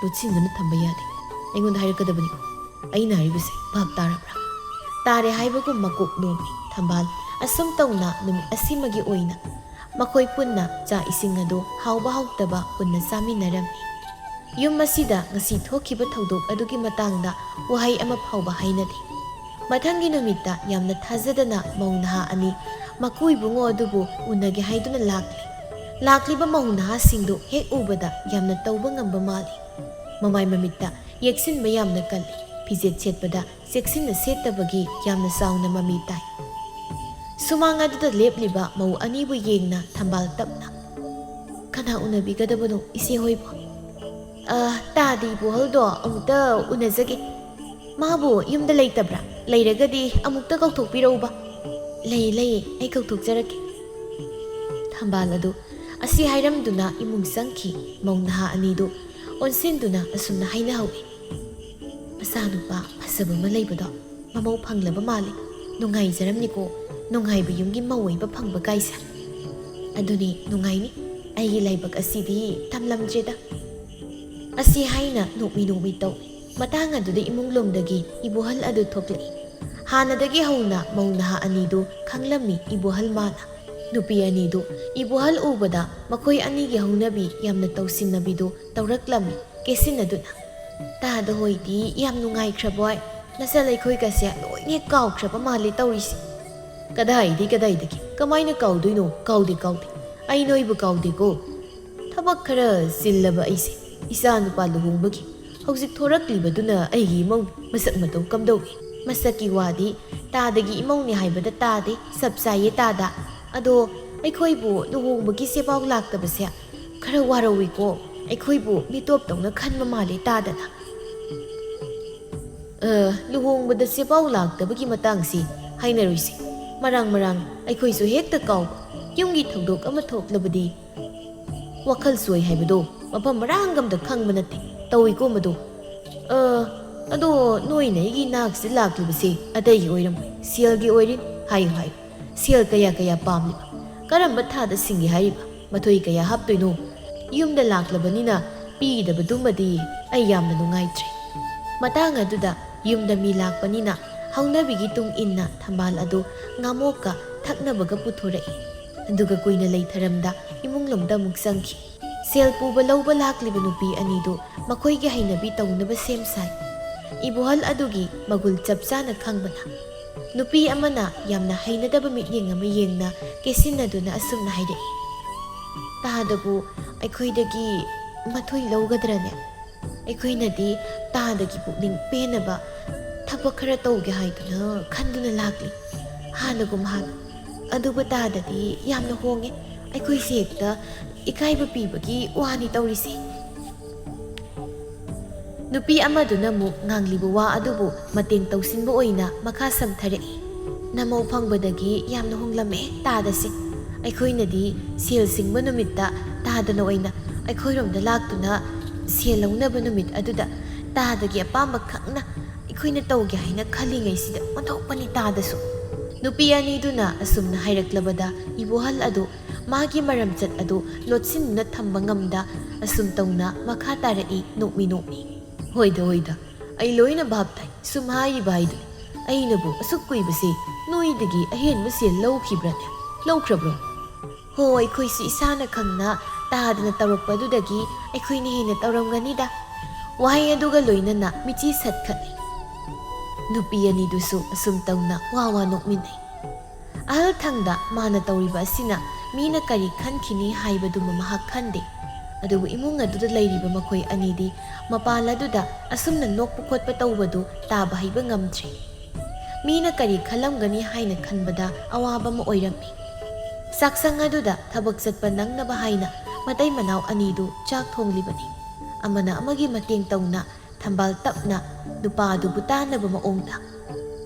ꯂꯣꯠꯁꯤꯟꯗꯨꯅ ꯊꯝꯕ ꯌꯥꯗꯦ꯫ ꯑꯩꯉꯣꯟꯗ ꯍꯥꯏꯔꯛꯀꯗꯕꯅꯤꯀꯣ꯫ ꯑꯩꯅ ꯍꯥꯏꯔꯤꯕꯁꯦ ꯚꯥꯞ ꯇꯥꯔꯕ꯭ꯔꯥ?" ꯇꯥꯔꯦ ꯍꯥꯏꯕꯒꯨꯝ ꯃꯀꯣꯛ ꯅꯣꯝꯃꯤ ꯊꯝꯕꯥꯜ꯫ ꯑꯁꯨꯝ ꯇꯧꯅ ꯅꯨꯃꯤꯠ ꯑꯁꯤꯃꯒꯤ ꯑꯣꯏꯅ ꯃꯈꯣꯏ ꯄꯨꯟꯅ ꯆꯥꯛ ꯏꯁꯤꯡ ꯑꯗꯨ ꯍꯥꯎꯕ ꯍꯥꯎꯇꯕ ꯄꯨꯟꯅ ꯆꯥꯃꯤꯟꯅꯔꯝꯃꯤ꯫ ꯌꯨꯝ ꯑꯁꯤꯗ ꯉꯁꯤ ꯊꯣꯛꯈꯤꯕ ꯊꯧꯗꯣꯛ ꯑꯗꯨꯒꯤ ꯃꯇꯥꯡꯗ ꯋꯥꯍꯩ ꯑꯃ ꯐꯥꯎꯕ ꯍꯥꯏꯅꯗꯦ꯫ ꯃꯊꯪꯒꯤ ꯅꯨꯃꯤꯠꯇ ꯌꯥꯝꯅ ꯊꯥꯖꯗꯅ ꯃꯧ ꯅꯍꯥ ꯑꯅꯤ ꯃꯀꯨ ꯏꯕꯨꯡꯉꯣ ꯑꯗꯨꯕꯨ ꯎꯅꯒꯦ ꯍꯥꯏꯗꯨꯅ ꯂꯥꯛꯂꯤ꯫ ꯂꯥꯛꯂꯤꯕ ꯃꯧ ꯅꯍꯥꯁꯤꯡꯗꯨ ꯍꯦꯛ ꯎꯕꯗ ꯌꯥꯝꯅ ꯇꯧꯕ ꯉꯝꯕ ꯃꯥꯜꯂꯤ꯫ ꯃꯃꯥꯏ ꯃꯃꯤꯠꯇ ꯌꯦꯛꯁꯤꯟꯕ ꯌꯥꯝꯅ ꯀꯜꯂꯤ꯫ ꯐꯤꯖꯦꯠ ꯁꯦꯠꯄꯗ ꯆꯦꯛꯁꯤꯟꯅ ꯁꯦꯠꯇꯕꯒꯤ ꯌꯥꯝꯅ ꯆꯥꯎꯅ ꯃꯃꯤ ꯇꯥꯏ꯫ ꯁꯨꯃꯥꯡ ꯑꯗꯨꯗ ꯂꯦꯞꯂꯤꯕ ꯃꯧ ꯑꯅꯤꯕꯨ ꯌꯦꯡꯅ ꯊꯝꯕꯥꯜ ꯇꯞꯅ, "ꯀꯅꯥ ꯎꯅꯕꯤꯒꯗꯕꯅꯣ ꯏꯆꯦ ꯍꯣꯏꯕꯨ?" "ꯑ, ꯇꯥꯗꯤ ꯏꯕꯣꯍꯜꯗꯣ ꯑꯃꯨꯛꯇ ꯎꯅꯖꯒꯦ꯫ ꯃꯥꯕꯨ ꯌꯨꯝꯗ ꯂꯩꯇꯕ꯭ꯔꯥ? ꯂꯩꯔꯒꯗꯤ ꯑꯃꯨꯛꯇ ꯀꯧꯊꯣꯛꯄꯤꯔꯛꯎꯕ꯫" "ꯂꯩ, ꯂꯩ, ꯑꯩ ꯀꯧꯊꯣꯛꯆꯔꯛꯀꯦ꯫" ꯊꯝꯕꯥꯜ ꯑꯗꯨ ꯑꯁꯤ ꯍꯥꯏꯔꯝꯗꯨꯅ ꯏꯃꯨꯡ ꯆꯪꯈꯤ꯫ ꯃꯧ ꯅꯍꯥ ꯑꯅꯤꯗꯨ ꯑꯣꯟꯁꯤꯟꯗꯨꯅ ꯑꯁꯨꯝꯅ ꯍꯥꯏꯅꯍꯧꯏ꯫ "ꯃꯆꯥꯅꯨꯄꯥ ꯐꯖꯕ ꯑꯃ ꯂꯩꯕꯗꯣ ꯃꯃꯧ ꯐꯪꯂꯕ ꯃꯥꯜꯂꯤ꯫ ꯅꯨꯡꯉꯥꯏꯖꯔꯝꯅꯤꯀꯣ, ꯅꯨꯡꯉꯥꯏꯕ ꯌꯨꯝꯒꯤ ꯃꯧ ꯑꯣꯏꯕ ꯐꯪꯕ ꯀꯥꯏꯁꯦ꯫ ꯑꯗꯨꯅꯤ, ꯅꯨꯡꯉꯥꯏꯅꯤ꯫ ꯑꯩꯒꯤ ꯂꯥꯏꯕꯛ ꯑꯁꯤꯗꯤ ꯇꯝꯂꯝꯗ꯭ꯔꯦꯗ꯫" ꯑꯁꯤ ꯍꯥꯏꯅ ꯅꯣꯛꯃꯤ ꯅꯣꯛꯃꯤ ꯇꯧꯏ꯫ ꯃꯇꯥꯡ ꯑꯗꯨꯗ ꯏꯃꯨꯡ ꯂꯣꯝꯗꯒꯤ ꯏꯕꯣꯍꯜ ꯑꯗꯨ ꯊꯣꯛꯂꯛꯏ꯫ ꯍꯥꯟꯅꯗꯒꯤ ꯍꯧꯅ ꯃꯧ ꯅꯍꯥ ꯑꯅꯤꯗꯨ ꯈꯪꯂꯝꯃꯤ ꯏꯕꯣꯍꯜ ꯃꯥꯅ꯫ ꯅꯨꯄꯤ ꯑꯅꯤꯗꯨ ꯏꯕꯣꯍꯜ ꯎꯕꯗ ꯃꯈꯣꯏ ꯑꯅꯤꯒꯤ ꯍꯧꯅꯕꯤ ꯌꯥꯝꯅ ꯇꯧꯁꯤꯟꯅꯕꯤꯗꯨ ꯇꯧꯔꯛꯂꯝꯃꯤ ꯀꯦꯁꯤꯟꯅꯗꯨꯅ꯫ "ꯇꯥꯗ ꯍꯣꯏꯗꯤ ꯌꯥꯝ ꯅꯨꯡꯉꯥꯏꯈ꯭ꯔꯕꯣꯏ꯫ ꯅꯆꯜ ꯑꯩꯈꯣꯏꯒꯁꯦ ꯂꯣꯏꯅ ꯀꯥꯎꯈ꯭ꯔꯕ ꯃꯥꯜꯂꯦ ꯇꯧꯔꯤꯁꯦ꯫" "ꯀꯗꯥꯏꯗꯤ ꯀꯗꯥꯏꯗꯒꯤ? ꯀꯃꯥꯏꯅ ꯀꯥꯎꯗꯣꯏꯅꯣ? ꯀꯥꯎꯗꯦ, ꯀꯥꯎꯗꯦ꯫ ꯑꯩ ꯅꯣꯏꯕꯨ ꯀꯥꯎꯗꯦꯀꯣ꯫" ꯊꯕꯛ ꯈꯔ ꯆꯤꯜꯂꯕ ꯑꯩꯁꯦ ꯏꯆꯥ ꯅꯨꯄꯥ ꯂꯨꯍꯣꯡꯕꯒꯤ ꯍꯧꯖꯤꯛ ꯊꯣꯔꯛꯂꯤꯕꯗꯨꯅ ꯑꯩꯒꯤ ꯏꯃꯧ ꯃꯁꯛ ꯃꯇꯧ ꯀꯝꯗꯧꯏ? ꯃꯁꯛꯀꯤ ꯋꯥꯗꯤ ꯇꯥꯗꯒꯤ ꯏꯃꯧꯅꯤ ꯍꯥꯏꯕꯗ ꯇꯥꯗꯦ, ꯆꯞ ꯆꯥꯏꯌꯦ ꯇꯥꯗ꯫ ꯑꯗꯣ ꯑꯩꯈꯣꯏꯕꯨ ꯂꯨꯍꯣꯡꯕꯒꯤ ꯆꯦꯄꯥꯎ ꯂꯥꯛꯇꯕꯁꯦ ꯈꯔ ꯋꯥꯔꯧꯏꯀꯣ꯫ ꯑꯩꯈꯣꯏꯕꯨ ꯃꯤꯇꯣꯞꯇꯧꯅ ꯈꯟꯕ ꯃꯥꯜꯂꯦ ꯇꯥꯗꯅ꯫ ꯑ, ꯂꯨꯍꯣꯡꯕꯗ ꯆꯦꯄꯥꯎ ꯂꯥꯛꯇꯕꯒꯤ ꯃꯇꯥꯡꯁꯤ ꯍꯥꯏꯅꯔꯣꯏꯁꯤ꯫ ꯃꯔꯥꯡ ꯃꯔꯥꯡ ꯑꯩꯈꯣꯏꯁꯨ ꯍꯦꯛꯇ ꯀꯥꯎꯕ꯫ ꯌꯨꯝꯒꯤ ꯊꯧꯗꯣꯛ ꯑꯃ ꯊꯣꯛꯂꯕꯗꯤ ꯋꯥꯈꯜ ꯁꯣꯏ ꯍꯥꯏꯕꯗꯣ ꯃꯐꯝ ꯃꯔꯥꯡ ꯑꯃꯗ ꯈꯪꯕ ꯅꯠꯇꯦ꯫ ꯇꯧꯏꯀꯣ ꯃꯗꯨ꯫ ꯑ, ꯑꯗꯣ ꯅꯣꯏꯅ ꯑꯩꯒꯤ ꯅꯥꯛꯁꯤꯗ ꯂꯥꯛꯂꯤꯕꯁꯦ ꯑꯇꯩꯒꯤ ꯑꯣꯏꯔꯝꯃꯣꯏ, ꯁꯦꯜꯒꯤ ꯑꯣꯏꯔꯤꯅꯤ꯫ ꯍꯥꯏꯌꯨ ꯍꯥꯏꯌꯨ, ꯁꯦꯜ ꯀꯌꯥ ꯀꯌꯥ ꯄꯥꯝꯂꯤꯕ? ꯀꯔꯝꯕ ꯊꯥꯗ ꯁꯤꯡꯒꯦ ꯍꯥꯏꯔꯤꯕ? ꯃꯊꯣꯏ ꯀꯌꯥ ꯍꯥꯞꯇꯣꯏꯅꯣ? ꯌꯨꯝꯗ ꯂꯥꯛꯂꯕꯅꯤꯅ ꯄꯤꯗꯕꯗꯨꯃꯗꯤ ꯑꯩ ꯌꯥꯝꯅ ꯅꯨꯡꯉꯥꯏꯇ꯭ꯔꯦ꯫ ꯃꯇꯥꯡ ꯑꯗꯨꯗ ꯌꯨꯝꯗ ꯃꯤ ꯂꯥꯛꯄꯅꯤꯅ ꯍꯧꯅꯕꯤꯒꯤ ꯇꯨꯡ ꯏꯟꯅ ꯊꯝꯕꯥꯜ ꯑꯗꯨ ꯉꯥꯃꯣꯛꯀ ꯊꯛꯅꯕꯒ ꯄꯨꯊꯣꯔꯛꯏ꯫ ꯑꯗꯨꯒ ꯀꯨꯏꯅ ꯂꯩꯊꯔꯝꯗ ꯏꯃꯨꯡ ꯂꯣꯝꯗ ꯑꯃꯨꯛ ꯆꯪꯈꯤ꯫ ꯁꯦꯜ ꯄꯨꯕ ꯂꯧꯕ ꯂꯥꯛꯂꯤꯕ ꯅꯨꯄꯤ ꯑꯅꯤꯗꯨ ꯃꯈꯣꯏꯒꯤ ꯍꯩꯅꯕꯤ ꯇꯧꯅꯕ ꯁꯦꯝ ꯁꯥꯏ꯫ ꯏꯕꯣꯍꯜ ꯑꯗꯨꯒꯤ ꯃꯒꯨꯜ ꯆꯞ ꯆꯥꯅ ꯈꯪꯕꯅ ꯅꯨꯄꯤ ꯑꯃꯅ ꯌꯥꯝꯅ ꯍꯩꯅꯗꯕ ꯃꯤꯠꯌꯦꯡ ꯑꯃ ꯌꯦꯡꯅ ꯀꯦꯁꯤꯟꯅꯗꯨꯅ ꯑꯁꯨꯝꯅ ꯍꯥꯏꯔꯛꯏ, "ꯇꯥꯗꯕꯨ ꯑꯩꯈꯣꯏꯗꯒꯤ ꯃꯊꯣꯏ ꯂꯧꯒꯗ꯭ꯔꯅꯦ? ꯑꯩꯈꯣꯏꯅꯗꯤ ꯇꯥꯗꯒꯤ ꯄꯨꯛꯅꯤꯡ ꯄꯦꯟꯅꯕ ꯊꯕꯛ ꯈꯔ ꯇꯧꯒꯦ ꯍꯥꯏꯗꯨꯅ ꯈꯟꯗꯨꯅ ꯂꯥꯛꯂꯤ꯫ ꯍꯥꯟꯅꯒꯨꯝ ꯍꯥꯟꯅ꯫ ꯑꯗꯨꯕꯨ ꯇꯥꯗꯗꯤ ꯌꯥꯝꯅ ꯍꯣꯡꯉꯦ꯫ ꯑꯩꯈꯣꯏꯁꯦ ꯍꯦꯛꯇ ꯏꯀꯥꯏꯕ ꯄꯤꯕꯒꯤ ꯋꯥꯅꯤ ꯇꯧꯔꯤꯁꯦ꯫" ꯅꯨꯄꯤ ꯑꯃꯗꯨꯅ ꯑꯃꯨꯛ ꯉꯥꯡꯂꯤꯕ ꯋꯥ ꯑꯗꯨꯕꯨ ꯃꯇꯦꯡ ꯇꯧꯁꯤꯟꯕ ꯑꯣꯏꯅ ꯃꯈꯥ ꯁꯝꯊꯔꯛꯏ꯫ "ꯅꯃꯧ ꯐꯪꯕꯗꯒꯤ ꯌꯥꯝꯅ ꯍꯣꯡꯂꯝꯃꯦ ꯇꯥꯗꯁꯦ꯫ ꯑꯩꯈꯣꯏꯅꯗꯤ ꯁꯦꯜ ꯁꯤꯡꯕ ꯅꯨꯃꯤꯠꯇ ꯇꯥꯗꯅ ꯑꯣꯏꯅ ꯑꯩꯈꯣꯏꯔꯣꯝꯗ ꯂꯥꯛꯇꯨꯅ ꯁꯦꯜ ꯂꯧꯅꯕ ꯅꯨꯃꯤꯠ ꯑꯗꯨꯗ ꯇꯥꯗꯒꯤ ꯑꯄꯥꯝꯕ ꯈꯛꯅ ꯑꯩꯈꯣꯏꯅ ꯇꯧꯒꯦ ꯍꯥꯏꯅ ꯈꯜꯂꯤꯉꯩꯁꯤꯗ ꯑꯣꯟꯊꯣꯛꯄꯅꯤ ꯇꯥꯗꯁꯨ꯫" ꯅꯨꯄꯤ ꯑꯅꯤꯗꯨꯅ ꯑꯁꯨꯝꯅ ꯍꯥꯏꯔꯛꯂꯕꯗ ꯏꯕꯣꯍꯜ ꯑꯗꯨ ꯃꯥꯒꯤ ꯃꯔꯝꯆꯠ ꯑꯗꯨ ꯂꯣꯠꯁꯤꯟꯗꯨꯅ ꯊꯝꯕ ꯉꯝꯗ ꯑꯁꯨꯝ ꯇꯧꯅ ꯃꯈꯥ ꯇꯥꯔꯛꯏ ꯅꯣꯛꯃꯤ ꯅꯣꯛꯃꯤ꯫ "ꯍꯣꯏꯗ, ꯍꯣꯏꯗ, ꯑꯩ ꯂꯣꯏꯅ ꯚꯥꯞ ꯇꯥꯏ꯫ ꯁꯨꯝ ꯍꯥꯏꯔꯤꯕ ꯍꯥꯏꯗꯨꯅꯤ꯫ ꯑꯩꯅꯕꯨ ꯑꯁꯨꯛ ꯀꯨꯏꯕꯁꯤ ꯅꯣꯏꯗꯒꯤ ꯑꯍꯦꯟꯕ ꯁꯦꯜ ꯂꯧꯈꯤꯕ꯭ꯔꯅꯦ? ꯂꯧꯈ꯭ꯔꯕ꯭ꯔꯣ?" "ꯍꯣ, ꯑꯩꯈꯣꯏꯁꯨ ꯏꯁꯥꯅ ꯈꯪꯅ ꯇꯥꯗꯅ ꯇꯧꯔꯛꯄꯗꯨꯗꯒꯤ ꯑꯩꯈꯣꯏꯅ ꯍꯦꯟꯅ ꯇꯧꯔꯝꯒꯅꯤꯗ꯫" ꯋꯥꯍꯩ ꯑꯗꯨꯒ ꯂꯣꯏꯅꯅ ꯃꯤꯠꯆꯤ ꯁꯠꯈꯠꯂꯤ꯫ ꯅꯨꯄꯤ ꯑꯅꯤꯗꯨꯁꯨ ꯑꯁꯨꯝ ꯇꯧꯅ ꯋꯥ ꯋꯥ ꯅꯣꯛꯃꯤꯟꯅꯩ꯫ ꯑꯍꯜ ꯊꯪꯗ ꯃꯥꯅ ꯇꯧꯔꯤꯕ ꯑꯁꯤꯅ ꯃꯤꯅ ꯀꯔꯤ ꯈꯟꯈꯤꯅꯤ ꯍꯥꯏꯕꯗꯨꯃ ꯃꯍꯥꯛ ꯈꯟꯗꯦ꯫ ꯑꯗꯨꯕꯨ ꯏꯃꯨꯡ ꯑꯗꯨꯗ ꯂꯩꯔꯤꯕ ꯃꯈꯣꯏ ꯑꯅꯤꯗꯤ ꯃꯄꯥꯜ ꯑꯗꯨꯗ ꯑꯁꯨꯝꯅ ꯅꯣꯛꯄ ꯈꯣꯠꯄ ꯇꯧꯕꯗꯨ ꯇꯥꯕ ꯍꯩꯕ ꯉꯝꯗ꯭ꯔꯦ꯫ ꯃꯤꯅ ꯀꯔꯤ ꯈꯜꯂꯝꯒꯅꯤ ꯍꯥꯏꯅ ꯈꯟꯕꯗ ꯑꯋꯥꯕ ꯑꯃ ꯑꯣꯏꯔꯝꯃꯤ꯫ ꯆꯥꯛꯁꯪ ꯑꯗꯨꯗ ꯊꯕꯛ ꯆꯠꯄ ꯅꯪꯅꯕ ꯍꯥꯏꯅ ꯃꯇꯩ ꯃꯅꯥꯎ ꯑꯅꯤꯗꯨ ꯆꯥꯛ ꯊꯣꯡꯂꯤꯕꯅꯤ꯫ ꯑꯃꯅ ꯑꯃꯒꯤ ꯃꯇꯦꯡ ꯇꯧꯅ ꯊꯝꯕꯥꯜ ꯇꯞꯅ ꯅꯨꯄꯥ ꯑꯗꯨꯕꯨ ꯇꯥꯅꯕ ꯃꯑꯣꯡꯗ,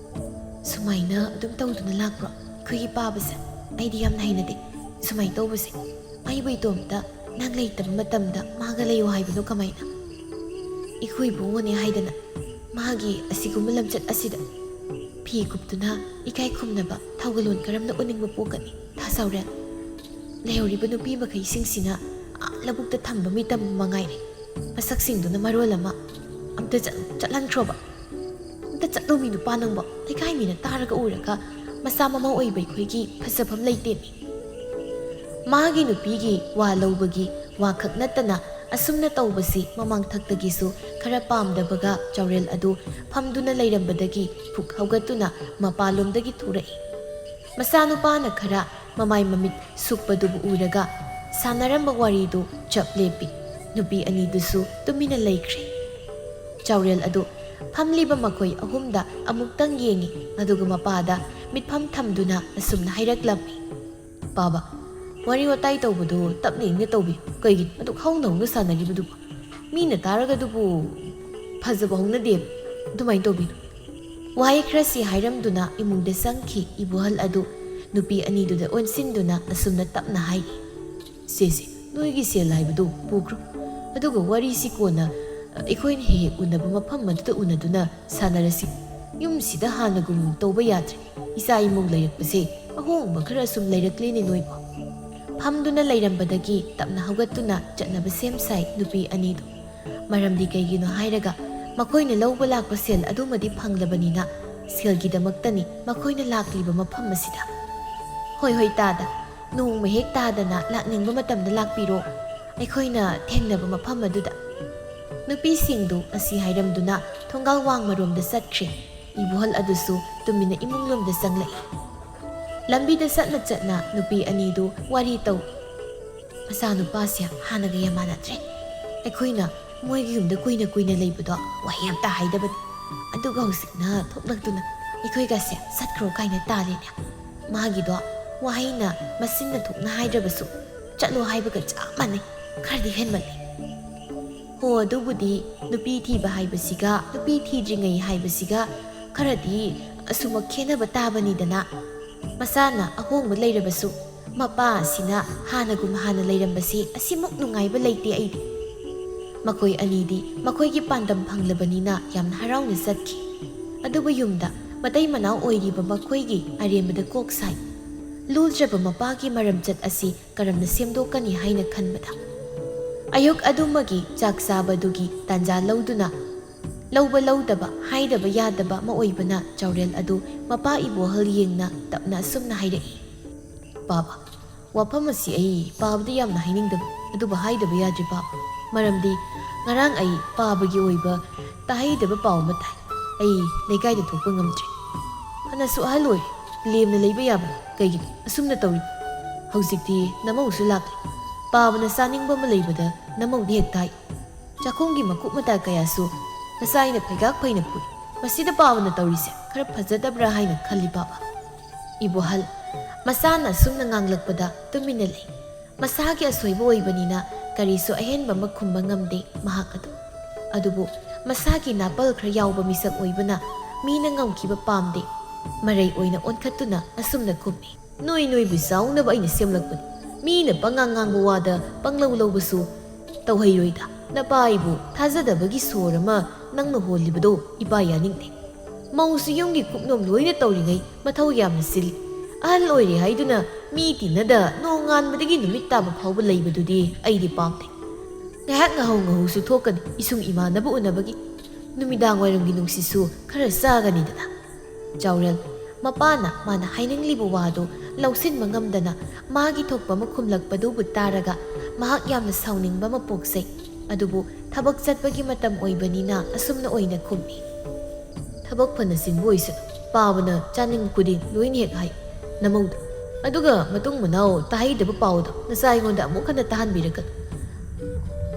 "ꯁꯨꯃꯥꯏꯅ ꯑꯗꯨꯝ ꯇꯧꯗꯨꯅ ꯂꯥꯛꯄ꯭ꯔꯣ ꯑꯩꯈꯣꯏꯒꯤ ꯄꯥꯕꯁꯦ? ꯑꯩꯗꯤ ꯌꯥꯝꯅ ꯍꯩꯅꯗꯦ ꯁꯨꯃꯥꯏꯅ ꯇꯧꯕꯁꯦ꯫ ꯑꯩꯕꯨ ꯏꯇꯣꯝꯇ ꯅꯪ ꯂꯩꯇꯕ ꯃꯇꯝꯗ ꯃꯥꯒ ꯂꯩꯌꯣ ꯍꯥꯏꯕꯅꯣ ꯀꯃꯥꯏꯅ? ꯏꯈꯣꯏ ꯏꯕꯨꯡꯉꯣꯅꯦ ꯍꯥꯏꯗꯅ ꯃꯥꯒꯤ ꯑꯁꯤꯒꯨꯝꯕ ꯂꯝꯆꯠ ꯑꯁꯤꯗ ꯐꯤ ꯀꯨꯞꯇꯨꯅ ꯏꯀꯥꯏ ꯈꯨꯝꯅꯕ ꯊꯧꯒꯜꯂꯣꯟ ꯀꯔꯝꯅ ꯎꯠꯅꯤꯡꯕ ꯄꯣꯛꯀꯅꯤ? ꯊꯥ ꯆꯥꯎꯔꯦꯜ, ꯂꯩꯍꯧꯔꯤꯕ ꯅꯨꯄꯤ ꯃꯈꯩꯁꯤꯡꯁꯤꯅ ꯑꯥ ꯂꯧꯕꯨꯛꯇ ꯊꯝꯕ ꯃꯤꯇꯝ ꯃꯉꯥꯏꯔꯦ꯫ ꯃꯁꯛꯁꯤꯡꯗꯨꯅ ꯃꯔꯣꯜ ꯑꯃ꯫ ꯑꯝꯇ ꯆꯠ-, ꯆꯠꯍꯟꯈ꯭ꯔꯣꯕ꯫ ꯑꯝꯇ ꯆꯠꯂꯣꯃꯤ ꯅꯨꯄꯥ ꯅꯪꯕꯣ꯫ ꯂꯩꯀꯥꯏ ꯃꯤꯅ ꯇꯥꯔꯒ ꯎꯔꯒ ꯃꯆꯥ ꯃꯃꯧ ꯑꯣꯏꯕ ꯑꯩꯈꯣꯏꯒꯤ ꯐꯖꯐꯝ ꯂꯩꯇꯦꯃꯤ꯫" ꯃꯥꯒꯤ ꯅꯨꯄꯤꯒꯤ ꯋꯥ ꯂꯧꯕꯒꯤ ꯋꯥꯈꯛ ꯅꯠꯇꯅ ꯑꯁꯨꯝꯅ ꯇꯧꯕꯁꯤ ꯃꯃꯥꯡꯊꯛꯇꯒꯤꯁꯨ ꯈꯔ ꯄꯥꯝꯗꯕꯒ ꯆꯥꯎꯔꯦꯜ ꯑꯗꯨ ꯐꯝꯗꯨꯅ ꯂꯩꯔꯝꯕꯗꯒꯤ ꯐꯨꯛ ꯍꯧꯒꯠꯇꯨꯅ ꯃꯄꯥꯟꯂꯣꯝꯗꯒꯤ ꯊꯣꯔꯛꯏ꯫ ꯃꯆꯥꯅꯨꯄꯥꯅ ꯈꯔ ꯃꯃꯥꯏ ꯃꯃꯤꯠ ꯁꯨꯛꯄꯗꯨꯕꯨ ꯎꯔꯒ ꯁꯥꯟꯅꯔꯝꯕ ꯋꯥꯔꯤꯗꯨ ꯆꯞ ꯂꯦꯞꯄꯤ꯫ ꯅꯨꯄꯤ ꯑꯅꯤꯗꯨꯁꯨ ꯇꯨꯃꯤꯟꯅ ꯂꯩꯈ꯭ꯔꯦ꯫ ꯆꯥꯎꯔꯦꯜ ꯑꯗꯨ ꯐꯝꯂꯤꯕ ꯃꯈꯣꯏ ꯑꯍꯨꯝꯗ ꯑꯃꯨꯛꯇꯪ ꯌꯦꯡꯉꯤ, ꯑꯗꯨꯒ ꯃꯄꯥꯗ ꯃꯤꯠꯐꯝ ꯊꯝꯗꯨꯅ ꯑꯁꯨꯝꯅ ꯍꯥꯏꯔꯛꯂꯝꯃꯤ, "ꯄꯥꯕ, ꯋꯥꯔꯤ ꯋꯥꯇꯥꯏ ꯇꯧꯕꯗꯨ ꯇꯞꯅ ꯏꯪꯅ ꯇꯧꯕꯤꯌꯨ꯫ ꯀꯩꯒꯤꯅꯣ ꯑꯗꯨꯛ ꯍꯧꯅ ꯍꯧꯅ ꯁꯥꯟꯅꯔꯤꯕꯗꯨꯕꯨ? ꯃꯤꯅ ꯇꯥꯔꯒ ꯑꯗꯨꯕꯨ ꯐꯖꯕ ꯍꯧꯅꯗꯦ꯫ ꯑꯗꯨꯃꯥꯏꯅ ꯇꯧꯕꯤꯅꯨ꯫" ꯋꯥꯍꯩ ꯈꯔꯁꯤ ꯍꯥꯏꯔꯝꯗꯨꯅ ꯏꯃꯨꯡꯗ ꯆꯪꯈꯤ ꯏꯕꯣꯍꯜ ꯑꯗꯨ꯫ ꯅꯨꯄꯤ ꯑꯅꯤꯗꯨꯗ ꯑꯣꯟꯁꯤꯟꯗꯨꯅ ꯑꯁꯨꯝꯅ ꯇꯞꯅ ꯍꯥꯏ, "ꯁꯦ, ꯁꯦ, ꯅꯣꯏꯒꯤ ꯁꯦꯜ ꯍꯥꯏꯕꯗꯨ ꯄꯨꯈ꯭ꯔꯣ꯫ ꯑꯗꯨꯒ ꯋꯥꯔꯤꯁꯤ ꯀꯣꯟꯅ, ꯑ, ꯑꯩꯈꯣꯏꯅ ꯍꯦꯛ ꯍꯦꯛ ꯎꯅꯕ ꯃꯐꯝ ꯑꯗꯨꯗ ꯎꯅꯗꯨꯅ ꯁꯥꯟꯅꯔꯁꯤ꯫ ꯌꯨꯝꯁꯤꯗ ꯍꯥꯟꯅꯒꯨꯝ ꯇꯧꯕ ꯌꯥꯗ꯭ꯔꯦ꯫ ꯏꯆꯥ ꯏꯃꯧ ꯂꯩꯔꯛꯄꯁꯦ ꯑꯍꯣꯡꯕ ꯈꯔ ꯁꯨꯝ ꯂꯩꯔꯛꯂꯦꯅꯦ ꯅꯣꯏꯕꯣ꯫" ꯐꯝꯗꯨꯅ ꯂꯩꯔꯝꯕꯗꯒꯤ ꯇꯞꯅ ꯍꯧꯒꯠꯇꯨꯅ ꯆꯠꯅꯕ ꯁꯦꯝ ꯁꯥꯏ ꯅꯨꯄꯤ ꯑꯅꯤꯗꯨ꯫ ꯃꯔꯝꯗꯤ ꯀꯩꯒꯤꯅꯣ ꯍꯥꯏꯔꯒ ꯃꯈꯣꯏꯅ ꯂꯧꯕ ꯂꯥꯛꯄ ꯁꯦꯜ ꯑꯗꯨꯃꯗꯤ ꯐꯪꯂꯕꯅꯤꯅ ꯁꯦꯜꯒꯤꯗꯃꯛꯇꯅꯤ ꯃꯈꯣꯏꯅ ꯂꯥꯛꯂꯤꯕ ꯃꯐꯝ ꯑꯁꯤꯗ꯫ "ꯍꯣꯏ, ꯍꯣꯏ, ꯇꯥꯗ꯫ ꯅꯣꯡꯃ ꯍꯦꯛ ꯇꯥꯗꯅ ꯂꯥꯛꯅꯤꯡꯕ ꯃꯇꯝꯗ ꯂꯥꯛꯄꯤꯔꯣ꯫ ꯑꯩꯈꯣꯏꯅ ꯊꯦꯡꯅꯕ ꯃꯐꯝ ꯑꯗꯨꯗ꯫" ꯅꯨꯄꯤꯁꯤꯡꯗꯨ ꯑꯁꯤ ꯍꯥꯏꯔꯝꯗꯨꯅ ꯊꯣꯡꯒꯥꯜ ꯋꯥꯡꯃꯔꯣꯝꯗ ꯆꯠꯈ꯭ꯔꯦ꯫ ꯏꯕꯣꯍꯜ ꯑꯗꯨꯁꯨ ꯇꯨꯃꯤꯟꯅ ꯏꯃꯨꯡꯂꯣꯝꯗ ꯆꯪꯂꯛꯏ꯫ ꯂꯝꯕꯤꯗ ꯆꯠꯅ ꯆꯠꯅ ꯅꯨꯄꯤ ꯑꯅꯤꯗꯨ ꯋꯥꯔꯤ ꯇꯧ꯫ ꯃꯆꯥꯅꯨꯄꯥꯁꯦ ꯍꯥꯟꯅꯒ ꯌꯥꯝ ꯃꯥꯟꯅꯗ꯭ꯔꯦ꯫ ꯑꯩꯈꯣꯏꯅ ꯃꯣꯏꯒꯤ ꯌꯨꯝꯗ ꯀꯨꯏꯅ ꯀꯨꯏꯅ ꯂꯩꯕꯗꯣ ꯋꯥꯍꯩ ꯑꯝꯇ ꯍꯥꯏꯗꯕꯅꯤ꯫ ꯑꯗꯨꯒ ꯍꯧꯖꯤꯛꯅ ꯊꯣꯛꯂꯛꯇꯨꯅ ꯑꯩꯈꯣꯏꯒꯁꯦ ꯆꯠꯈ꯭ꯔꯣ ꯀꯥꯏꯅ ꯇꯥꯜꯂꯤꯅꯦ꯫ ꯃꯥꯒꯤꯗꯣ ꯋꯥꯍꯩꯅ ꯃꯆꯤꯟꯅ ꯊꯣꯛꯅ ꯍꯥꯏꯗ꯭ꯔꯕꯁꯨ ꯆꯠꯂꯣ ꯍꯥꯏꯕꯒ ꯆꯞ ꯃꯥꯟꯅꯩ꯫ ꯈꯔꯗꯤ ꯍꯦꯟꯃꯜꯂꯦ꯫ ꯍꯣ, ꯑꯗꯨꯕꯨꯗꯤ ꯅꯨꯄꯤ ꯊꯤꯕ ꯍꯥꯏꯕꯁꯤꯒ ꯅꯨꯄꯤ ꯊꯤꯗ꯭ꯔꯤꯉꯩ ꯍꯥꯏꯕꯁꯤꯒ ꯈꯔꯗꯤ ꯑꯁꯨꯃꯛ ꯈꯦꯠꯅꯕ ꯇꯥꯕꯅꯤꯗꯅ꯫ ꯃꯆꯥꯅ ꯑꯍꯣꯡꯕ ꯂꯩꯔꯕꯁꯨ ꯃꯄꯥ ꯑꯁꯤꯅ ꯍꯥꯟꯅꯒꯨꯝ ꯍꯥꯟꯅ ꯂꯩꯔꯝꯕꯁꯤ ꯑꯁꯤꯃꯨꯛ ꯅꯨꯡꯉꯥꯏꯕ ꯂꯩꯇꯦ ꯑꯩꯗꯤ꯫ ꯃꯈꯣꯏ ꯑꯅꯤꯗꯤ ꯃꯈꯣꯏꯒꯤ ꯄꯥꯟꯗꯝ ꯐꯪꯂꯕꯅꯤꯅ ꯌꯥꯝꯅ ꯍꯔꯥꯎꯅ ꯆꯠꯈꯤ꯫ ꯑꯗꯨꯕꯨ ꯌꯨꯝꯗ ꯃꯇꯩ ꯃꯅꯥꯎ ꯑꯣꯏꯔꯤꯕ ꯃꯈꯣꯏꯒꯤ ꯑꯔꯦꯝꯕꯗ ꯀꯣꯛ ꯁꯥꯏ꯫ ꯂꯨꯗ꯭ꯔꯕ ꯃꯄꯥꯒꯤ ꯃꯔꯝꯆꯠ ꯑꯁꯤ ꯀꯔꯝꯅ ꯁꯦꯝꯗꯣꯛꯀꯅꯤ ꯍꯥꯏꯅ ꯈꯟꯕꯗ, ꯑꯌꯨꯛ ꯑꯗꯨꯃꯒꯤ ꯆꯥꯛ ꯆꯥꯕꯗꯨꯒꯤ ꯇꯥꯟꯖꯥ ꯂꯧꯗꯨꯅ, ꯂꯧꯕ ꯂꯧꯗꯕ ꯍꯥꯏꯗꯕ ꯌꯥꯗꯕ ꯑꯃ ꯑꯣꯏꯕꯅ ꯆꯥꯎꯔꯦꯜ ꯑꯗꯨ ꯃꯄꯥ ꯏꯕꯣꯍꯜ ꯌꯦꯡꯅ ꯇꯞꯅ ꯑꯁꯨꯝꯅ ꯍꯥꯏꯔꯛꯏ, "ꯄꯥꯕ, ꯋꯥꯐꯝ ꯑꯁꯤ ꯑꯩ ꯄꯥꯕꯗ ꯌꯥꯝꯅ ꯍꯥꯏꯅꯤꯡꯗꯕ, ꯑꯗꯨꯕꯨ ꯍꯥꯏꯗꯕ ꯌꯥꯗ꯭ꯔꯦ ꯄꯥꯕ꯫ ꯃꯔꯝꯗꯤ ꯉꯔꯥꯡ ꯑꯩ ꯄꯥꯕꯒꯤ ꯑꯣꯏꯕ ꯇꯥꯍꯩꯗꯕ ꯄꯥꯎ ꯑꯃ ꯇꯥꯏ꯫ ꯑꯩ ꯂꯩꯀꯥꯏꯗ ꯊꯣꯛꯄ ꯉꯝꯗ꯭ꯔꯦ꯫ ꯐꯅꯁꯨ ꯑꯍꯜ ꯑꯣꯏꯔꯦ, ꯂꯦꯝꯅ ꯂꯩꯕ ꯌꯥꯕ꯭ꯔꯥ? ꯀꯩꯒꯤꯅꯣ ꯑꯁꯨꯝꯅ ꯇꯧꯔꯤ? ꯍꯧꯖꯤꯛꯇꯤ ꯅꯃꯧꯁꯨ ꯂꯥꯛꯂꯦ꯫ ꯄꯥꯕꯅ ꯆꯥꯅꯤꯡꯕ ꯑꯃ ꯂꯩꯕꯗ ꯅꯃꯧꯗꯤ ꯍꯦꯛꯇ ꯍꯥꯏ꯫ ꯆꯥꯛꯈꯨꯝꯒꯤ ꯃꯀꯨꯞ ꯃꯇꯥ ꯀꯌꯥꯁꯨ ꯅꯆꯥꯏꯅ ꯐꯩꯒꯥꯛ ꯐꯩꯅ ꯐꯨꯏ꯫ ꯃꯁꯤꯗ ꯄꯥꯕꯅ ꯇꯧꯔꯤꯁꯦ ꯈꯔ ꯐꯖꯗꯕ꯭ꯔꯥ ꯍꯥꯏꯅ ꯈꯜꯂꯤ ꯄꯥꯕ?" ꯏꯕꯣꯍꯜ ꯃꯆꯥꯅ ꯑꯁꯨꯝꯅ ꯉꯥꯡꯂꯛꯄꯗ ꯇꯨꯃꯤꯟꯅ ꯂꯩ꯫ ꯃꯁꯥꯒꯤ ꯑꯁꯣꯏꯕ ꯑꯣꯏꯕꯅꯤꯅ ꯀꯔꯤꯁꯨ ꯑꯍꯦꯟꯕ ꯑꯃ ꯈꯨꯝꯕ ꯉꯝꯗꯦ ꯃꯍꯥꯛ ꯑꯗꯨ꯫ ꯑꯗꯨꯕꯨ ꯃꯁꯥꯒꯤ ꯅꯥꯄꯜ ꯈꯔ ꯌꯥꯎꯕ ꯃꯤꯁꯛ ꯑꯣꯏꯕꯅ ꯃꯤꯅ ꯉꯝꯈꯤꯕ ꯄꯥꯝꯗꯦ꯫ ꯃꯔꯩ ꯑꯣꯏꯅ ꯑꯣꯟꯈꯠꯇꯨꯅ ꯑꯁꯨꯝꯅ ꯈꯨꯝꯃꯤ, "ꯅꯣꯏ ꯅꯣꯏꯕꯨ ꯆꯥꯎꯅꯕ ꯑꯩꯅ ꯁꯦꯝꯂꯛꯄꯅꯤ꯫ ꯃꯤꯅ ꯄꯉꯥꯡ ꯉꯥꯡꯕ ꯋꯥꯗ ꯄꯪꯂꯧ ꯂꯧꯕꯁꯨ ꯇꯧꯍꯩꯔꯣꯏꯗ꯫ ꯅꯄꯥ ꯑꯩꯕꯨ ꯊꯥꯖꯗꯕꯒꯤ ꯁꯣꯔ ꯑꯃ ꯅꯪꯅ ꯍꯣꯜꯂꯤꯕꯗꯣ ꯏꯄꯥ ꯌꯥꯅꯤꯡꯗꯦ꯫ ꯃꯧꯁꯨ ꯌꯨꯝꯒꯤ ꯀꯨꯞꯅꯣꯝ ꯂꯣꯏꯅ ꯇꯧꯔꯤꯉꯩ ꯃꯊꯧ ꯌꯥꯝꯅ ꯆꯤꯜꯂꯤ꯫ ꯑꯍꯜ ꯑꯣꯏꯔꯦ ꯍꯥꯏꯗꯨꯅ ꯃꯤ ꯇꯤꯟꯅꯗ ꯅꯣꯡꯉꯥꯟꯕꯗꯒꯤ ꯅꯨꯃꯤꯠ ꯇꯥꯕ ꯐꯥꯎꯕ ꯂꯩꯕꯗꯨꯗꯤ ꯑꯩꯗꯤ ꯄꯥꯝꯗꯦ꯫ ꯉꯥꯏꯍꯥꯛ ꯉꯥꯍꯧ ꯉꯥꯍꯧꯁꯨ ꯊꯣꯛꯀꯅꯤ ꯏꯁꯨꯡ ꯏꯃꯥꯟꯅꯕ ꯎꯅꯕꯒꯤ꯫ ꯅꯨꯃꯤꯗꯥꯡ ꯋꯥꯏꯔꯝꯒꯤ ꯅꯨꯡꯁꯤꯠꯁꯨ ꯈꯔ ꯆꯥꯒꯅꯤꯗꯅ꯫" ꯆꯥꯎꯔꯦꯜ ꯃꯄꯥꯅ ꯃꯥꯅ ꯍꯥꯏꯅꯤꯡꯂꯤꯕ ꯋꯥꯗꯨ ꯂꯧꯁꯤꯟꯕ ꯉꯝꯗꯅ ꯃꯥꯒꯤ ꯊꯣꯛꯄ ꯑꯃ ꯈꯨꯝꯂꯛꯄꯗꯨꯕꯨ ꯇꯥꯔꯒ ꯃꯍꯥꯛ ꯌꯥꯝꯅ ꯁꯥꯎꯅꯤꯡꯕ ꯑꯃ ꯄꯣꯛꯆꯩ꯫ ꯑꯗꯨꯕꯨ ꯊꯕꯛ ꯆꯠꯄꯒꯤ ꯃꯇꯝ ꯑꯣꯏꯕꯅꯤꯅ ꯑꯁꯨꯝꯅ ꯑꯣꯏꯅ ꯈꯨꯝꯃꯤ, "ꯊꯕꯛ ꯐꯅ ꯆꯤꯟꯕ ꯑꯣꯏꯁꯅꯨ, ꯄꯥꯕꯅ ꯆꯥꯅꯤꯡꯕ ꯈꯨꯗꯤꯡ ꯂꯣꯏꯅ ꯍꯦꯛ ꯍꯥꯏ ꯅꯃꯧꯗ꯫ ꯑꯗꯨꯒ ꯃꯇꯨꯡ ꯃꯅꯥꯎ ꯇꯥꯍꯩꯗꯕ ꯄꯥꯎꯗꯣ ꯅꯆꯥ ꯑꯩꯉꯣꯟꯗ ꯑꯃꯨꯛ ꯍꯟꯅ ꯇꯥꯍꯟꯕꯤꯔꯛꯀꯅꯨ꯫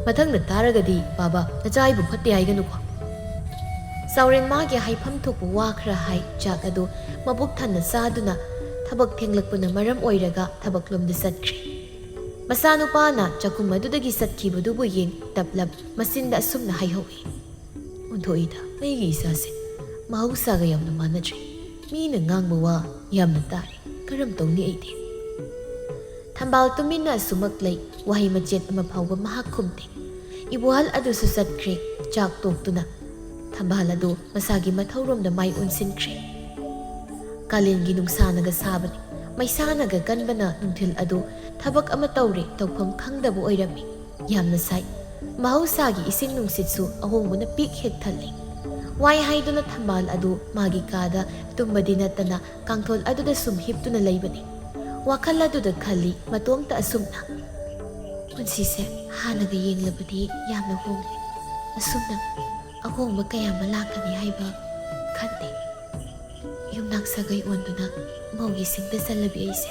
ꯃꯊꯪꯗ ꯇꯥꯔꯒꯗꯤ ꯕꯥꯕꯥ ꯅꯆꯥ ꯑꯩꯕꯨ ꯐꯠꯇꯦ ꯍꯥꯏꯒꯅꯨꯀꯣ꯫ ꯆꯥꯎꯔꯦꯟ ꯃꯥꯒꯤ ꯍꯥꯏꯐꯝ ꯊꯣꯛꯄ ꯋꯥ ꯈꯔ ꯍꯥꯏ, ꯆꯥꯛ ꯑꯗꯨ ꯃꯕꯨꯛ ꯊꯟꯅ ꯆꯥꯗꯨꯅ ꯊꯕꯛ ꯊꯦꯡꯂꯛꯄꯅ ꯃꯔꯝ ꯑꯣꯏꯔꯒ ꯊꯕꯛꯂꯣꯝꯗ ꯆꯠꯈ꯭ꯔꯦ꯫ ꯃꯆꯥꯅꯨꯄꯥꯅ ꯆꯥꯛꯈꯨꯝ ꯑꯗꯨꯗꯒꯤ ꯆꯠꯈꯤꯕꯗꯨꯕꯨ ꯌꯦꯡ ꯇꯞꯂꯞ ꯃꯆꯤꯟꯗ ꯑꯁꯨꯝꯅ ꯍꯥꯏꯍꯧꯏ꯫ ꯑꯣꯟꯊꯣꯛꯏꯗ ꯑꯩꯒꯤ ꯏꯆꯥꯁꯦ, ꯃꯍꯧꯁꯥꯒ ꯌꯥꯝꯅ ꯃꯥꯟꯅꯗ꯭ꯔꯦ꯫ ꯃꯤꯅ ꯉꯥꯡꯕ ꯋꯥ ꯌꯥꯝꯅ ꯇꯥꯔꯦ꯫ ꯀꯔꯝ ꯇꯧꯅꯤ ꯑꯩꯗꯤ? ꯊꯝꯕꯥꯜ ꯇꯨꯃꯤꯟꯅ ꯑꯁꯨꯃꯛ ꯂꯩ, ꯋꯥꯍꯩ ꯃꯆꯦꯠ ꯑꯃ ꯐꯥꯎꯕ ꯃꯍꯥꯛ ꯈꯨꯝꯗꯦ꯫ ꯏꯕꯣꯍꯜ ꯑꯗꯨꯁꯨ ꯆꯠꯈ꯭ꯔꯦ, ꯆꯥꯛ ꯇꯣꯛꯇꯨꯅ꯫ ꯊꯝꯕꯥꯜ ꯑꯗꯨ ꯃꯁꯥꯒꯤ ꯃꯊꯧꯔꯣꯝꯗ ꯃꯥꯏ ꯑꯣꯟꯁꯤꯟꯈ꯭ꯔꯦ꯫ ꯀꯥꯂꯦꯟꯒꯤ ꯅꯨꯡꯁꯥꯅꯒ ꯁꯥꯕꯅꯤ, ꯃꯩꯁꯥꯅꯒ ꯀꯟꯕꯅ ꯅꯨꯡꯊꯤꯜ ꯑꯗꯨ ꯊꯕꯛ ꯑꯃ ꯇꯧꯔꯦ ꯇꯧꯐꯝ ꯈꯪꯗꯕ ꯑꯣꯏꯔꯝꯃꯤ꯫ ꯌꯥꯝꯅ ꯁꯥꯏ꯫ ꯃꯍꯧꯁꯥꯒꯤ ꯏꯁꯤꯡ ꯅꯨꯡꯁꯤꯠꯁꯨ ꯑꯍꯣꯡꯕꯅ ꯄꯤꯛ ꯍꯦꯛ ꯊꯜꯂꯤ꯫ ꯋꯥꯏ ꯍꯥꯏꯗꯨꯅ ꯊꯝꯕꯥꯜ ꯑꯗꯨ ꯃꯥꯒꯤ ꯀꯥꯗ ꯇꯨꯝꯕꯗꯤ ꯅꯠꯇꯅ ꯀꯥꯡꯊꯣꯜ ꯑꯗꯨꯗ ꯁꯨꯝ ꯍꯤꯞꯇꯨꯅ ꯂꯩꯕꯅꯤ꯫ ꯋꯥꯈꯜ ꯑꯗꯨꯗ ꯈꯜꯂꯤ ꯃꯇꯣꯝꯇ ꯑꯁꯨꯝꯅ, "ꯄꯨꯟꯁꯤꯁꯦ ꯍꯥꯟꯅꯒ ꯌꯦꯡꯂꯕꯗꯤ ꯌꯥꯝꯅ ꯍꯣꯡꯂꯦ꯫ ꯑꯁꯨꯝꯅ ꯑꯍꯣꯡꯕ ꯀꯌꯥ ꯑꯃ ꯂꯥꯛꯀꯅꯤ ꯍꯥꯏꯕ ꯈꯟꯗꯦ꯫ ꯌꯨꯝꯅꯥꯛ ꯁꯥꯒꯩ ꯑꯣꯟꯗꯨꯅ ꯃꯧꯒꯤ ꯁꯤꯡꯗ ꯆꯜꯂꯕꯤ ꯑꯩꯁꯦ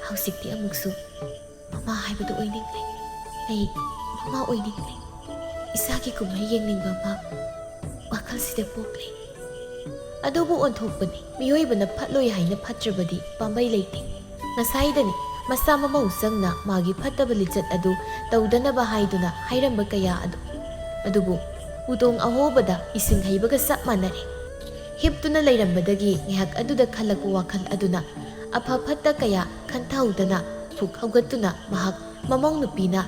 ꯍꯧꯖꯤꯛꯇꯤ ꯑꯃꯨꯛꯁꯨ ꯃꯃꯥ ꯍꯥꯏꯕꯗꯨ ꯑꯣꯏꯅꯤꯡꯂꯦ꯫ ꯑꯩ ꯃꯃꯥ ꯑꯣꯏꯅꯤꯡꯂꯦ꯫ ꯏꯆꯥꯒꯤ ꯀꯨꯝꯍꯩ ꯌꯦꯡꯅꯤꯡꯕ ꯑꯃ ꯋꯥꯈꯜꯁꯤꯗ ꯄꯣꯛꯂꯦ꯫ ꯑꯗꯨꯕꯨ ꯑꯣꯟꯊꯣꯛꯄꯅꯤ, ꯃꯤꯑꯣꯏꯕꯅ ꯐꯠꯂꯣꯏ ꯍꯥꯏꯅ ꯐꯠꯇ꯭ꯔꯕꯗꯤ ꯄꯥꯝꯕꯩ ꯂꯩꯇꯦ꯫ ꯉꯁꯥꯏꯗꯅꯤ ꯃꯆꯥ ꯃꯃꯧ ꯆꯪꯅ ꯃꯥꯒꯤ ꯐꯠꯇꯕ ꯂꯤꯆꯠ ꯑꯗꯨ ꯇꯧꯗꯅꯕ ꯍꯥꯏꯗꯨꯅ ꯍꯥꯏꯔꯝꯕ ꯀꯌꯥ ꯑꯗꯨ꯫ ꯑꯗꯨꯕꯨ ꯎꯇꯣꯡ ꯑꯍꯣꯕꯗ ꯏꯁꯤꯡ ꯍꯩꯕꯒ ꯆꯞ ꯃꯥꯟꯅꯔꯦ꯫ ꯍꯤꯞꯇꯨꯅ ꯂꯩꯔꯝꯕꯗꯒꯤ ꯉꯥꯏꯍꯥꯛ ꯑꯗꯨꯗ ꯈꯜꯂꯛꯄ ꯋꯥꯈꯜ ꯑꯗꯨꯅ ꯑꯐ ꯐꯠꯇ ꯀꯌꯥ ꯈꯟꯊꯍꯧꯗꯅ ꯐꯨꯛ ꯍꯧꯒꯠꯇꯨꯅ ꯃꯍꯥꯛ ꯃꯃꯧ ꯅꯨꯄꯤꯅ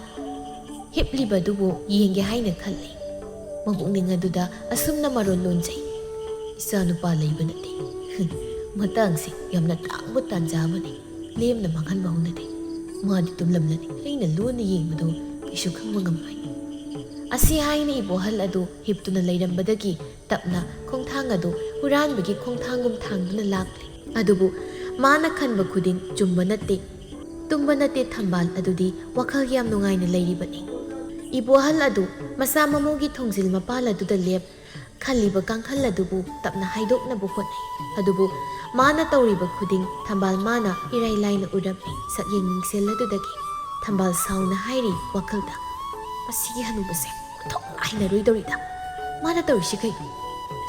ꯍꯤꯞꯂꯤꯕꯗꯨꯕꯨ ꯌꯦꯡꯒꯦ ꯍꯥꯏꯅ ꯈꯜꯂꯤ꯫ ꯃꯄꯨꯛꯅꯤꯡ ꯑꯗꯨꯗ ꯑꯁꯨꯝꯅ ꯃꯔꯣꯜ ꯂꯣꯟꯖꯩ, "ꯏꯆꯥꯅꯨꯄꯥ ꯂꯩꯕ ꯅꯠꯇꯦ꯫ ꯍꯨꯝ, ꯃꯇꯥꯡꯁꯤ ꯌꯥꯝꯅ ꯇꯥꯡꯕ ꯇꯥꯟꯖꯥ ꯑꯃꯅꯤ꯫ ꯂꯦꯝꯅ ꯃꯥꯡꯍꯟꯕ ꯍꯧꯅꯗꯦ꯫ ꯃꯥꯗꯤ ꯇꯨꯝꯂꯝꯂꯅꯤ꯫ ꯑꯩꯅ ꯂꯣꯟꯅ ꯌꯦꯡꯕꯗꯨ ꯀꯩꯁꯨ ꯈꯪꯕ ꯉꯝꯂꯣꯏ꯫" ꯑꯁꯤ ꯍꯥꯏꯅ ꯏꯕꯣꯍꯜ ꯑꯗꯨ ꯍꯤꯞꯇꯨꯅ ꯂꯩꯔꯝꯕꯗꯒꯤ ꯇꯞꯅ ꯈꯣꯡꯊꯥꯡ ꯑꯗꯨ ꯍꯨꯔꯥꯟꯕꯒꯤ ꯈꯣꯡꯊꯥꯡꯒꯨꯝ ꯊꯥꯡꯗꯨꯅ ꯂꯥꯛꯂꯦ꯫ ꯑꯗꯨꯕꯨ ꯃꯥꯅ ꯈꯟꯕ ꯈꯨꯗꯤꯡ ꯆꯨꯝꯕ ꯅꯠꯇꯦ꯫ ꯇꯨꯝꯕ ꯅꯠꯇꯦ ꯊꯝꯕꯥꯜ ꯑꯗꯨꯗꯤ ꯋꯥꯈꯜ ꯌꯥꯝ ꯅꯨꯡꯉꯥꯏꯅ ꯂꯩꯔꯤꯕꯅꯤ꯫ ꯏꯕꯣꯍꯜ ꯑꯗꯨ ꯃꯆꯥ ꯃꯃꯧꯒꯤ ꯊꯣꯡꯖꯤꯜ ꯃꯄꯥꯜ ꯑꯗꯨꯗ ꯂꯦꯞ ꯈꯜꯂꯤꯕ ꯀꯥꯡꯈꯜ ꯑꯗꯨꯕꯨ ꯇꯞꯅ ꯍꯥꯏꯗꯣꯛꯅꯕ ꯍꯣꯠꯅꯩ꯫ ꯑꯗꯨꯕꯨ ꯃꯥꯅ ꯇꯧꯔꯤꯕ ꯈꯨꯗꯤꯡ ꯊꯝꯕꯥꯜ ꯃꯥꯅ ꯏꯔꯥꯏ ꯂꯥꯏꯅ ꯎꯔꯝꯃꯤ꯫ ꯁꯛꯌꯦꯡ ꯃꯤꯡꯁꯦꯜ ꯑꯗꯨꯗꯒꯤ ꯊꯝꯕꯥꯜ ꯁꯥꯎꯅ ꯍꯥꯏꯔꯤ ꯋꯥꯈꯜꯗ, "ꯃꯁꯤꯒꯤ ꯍꯅꯨꯕꯁꯦ ꯃꯊꯧ ꯍꯩꯅꯔꯣꯏꯗꯧꯔꯤꯗ꯫ ꯃꯥꯅ ꯇꯧꯔꯤꯁꯤ ꯀꯩꯅꯣ?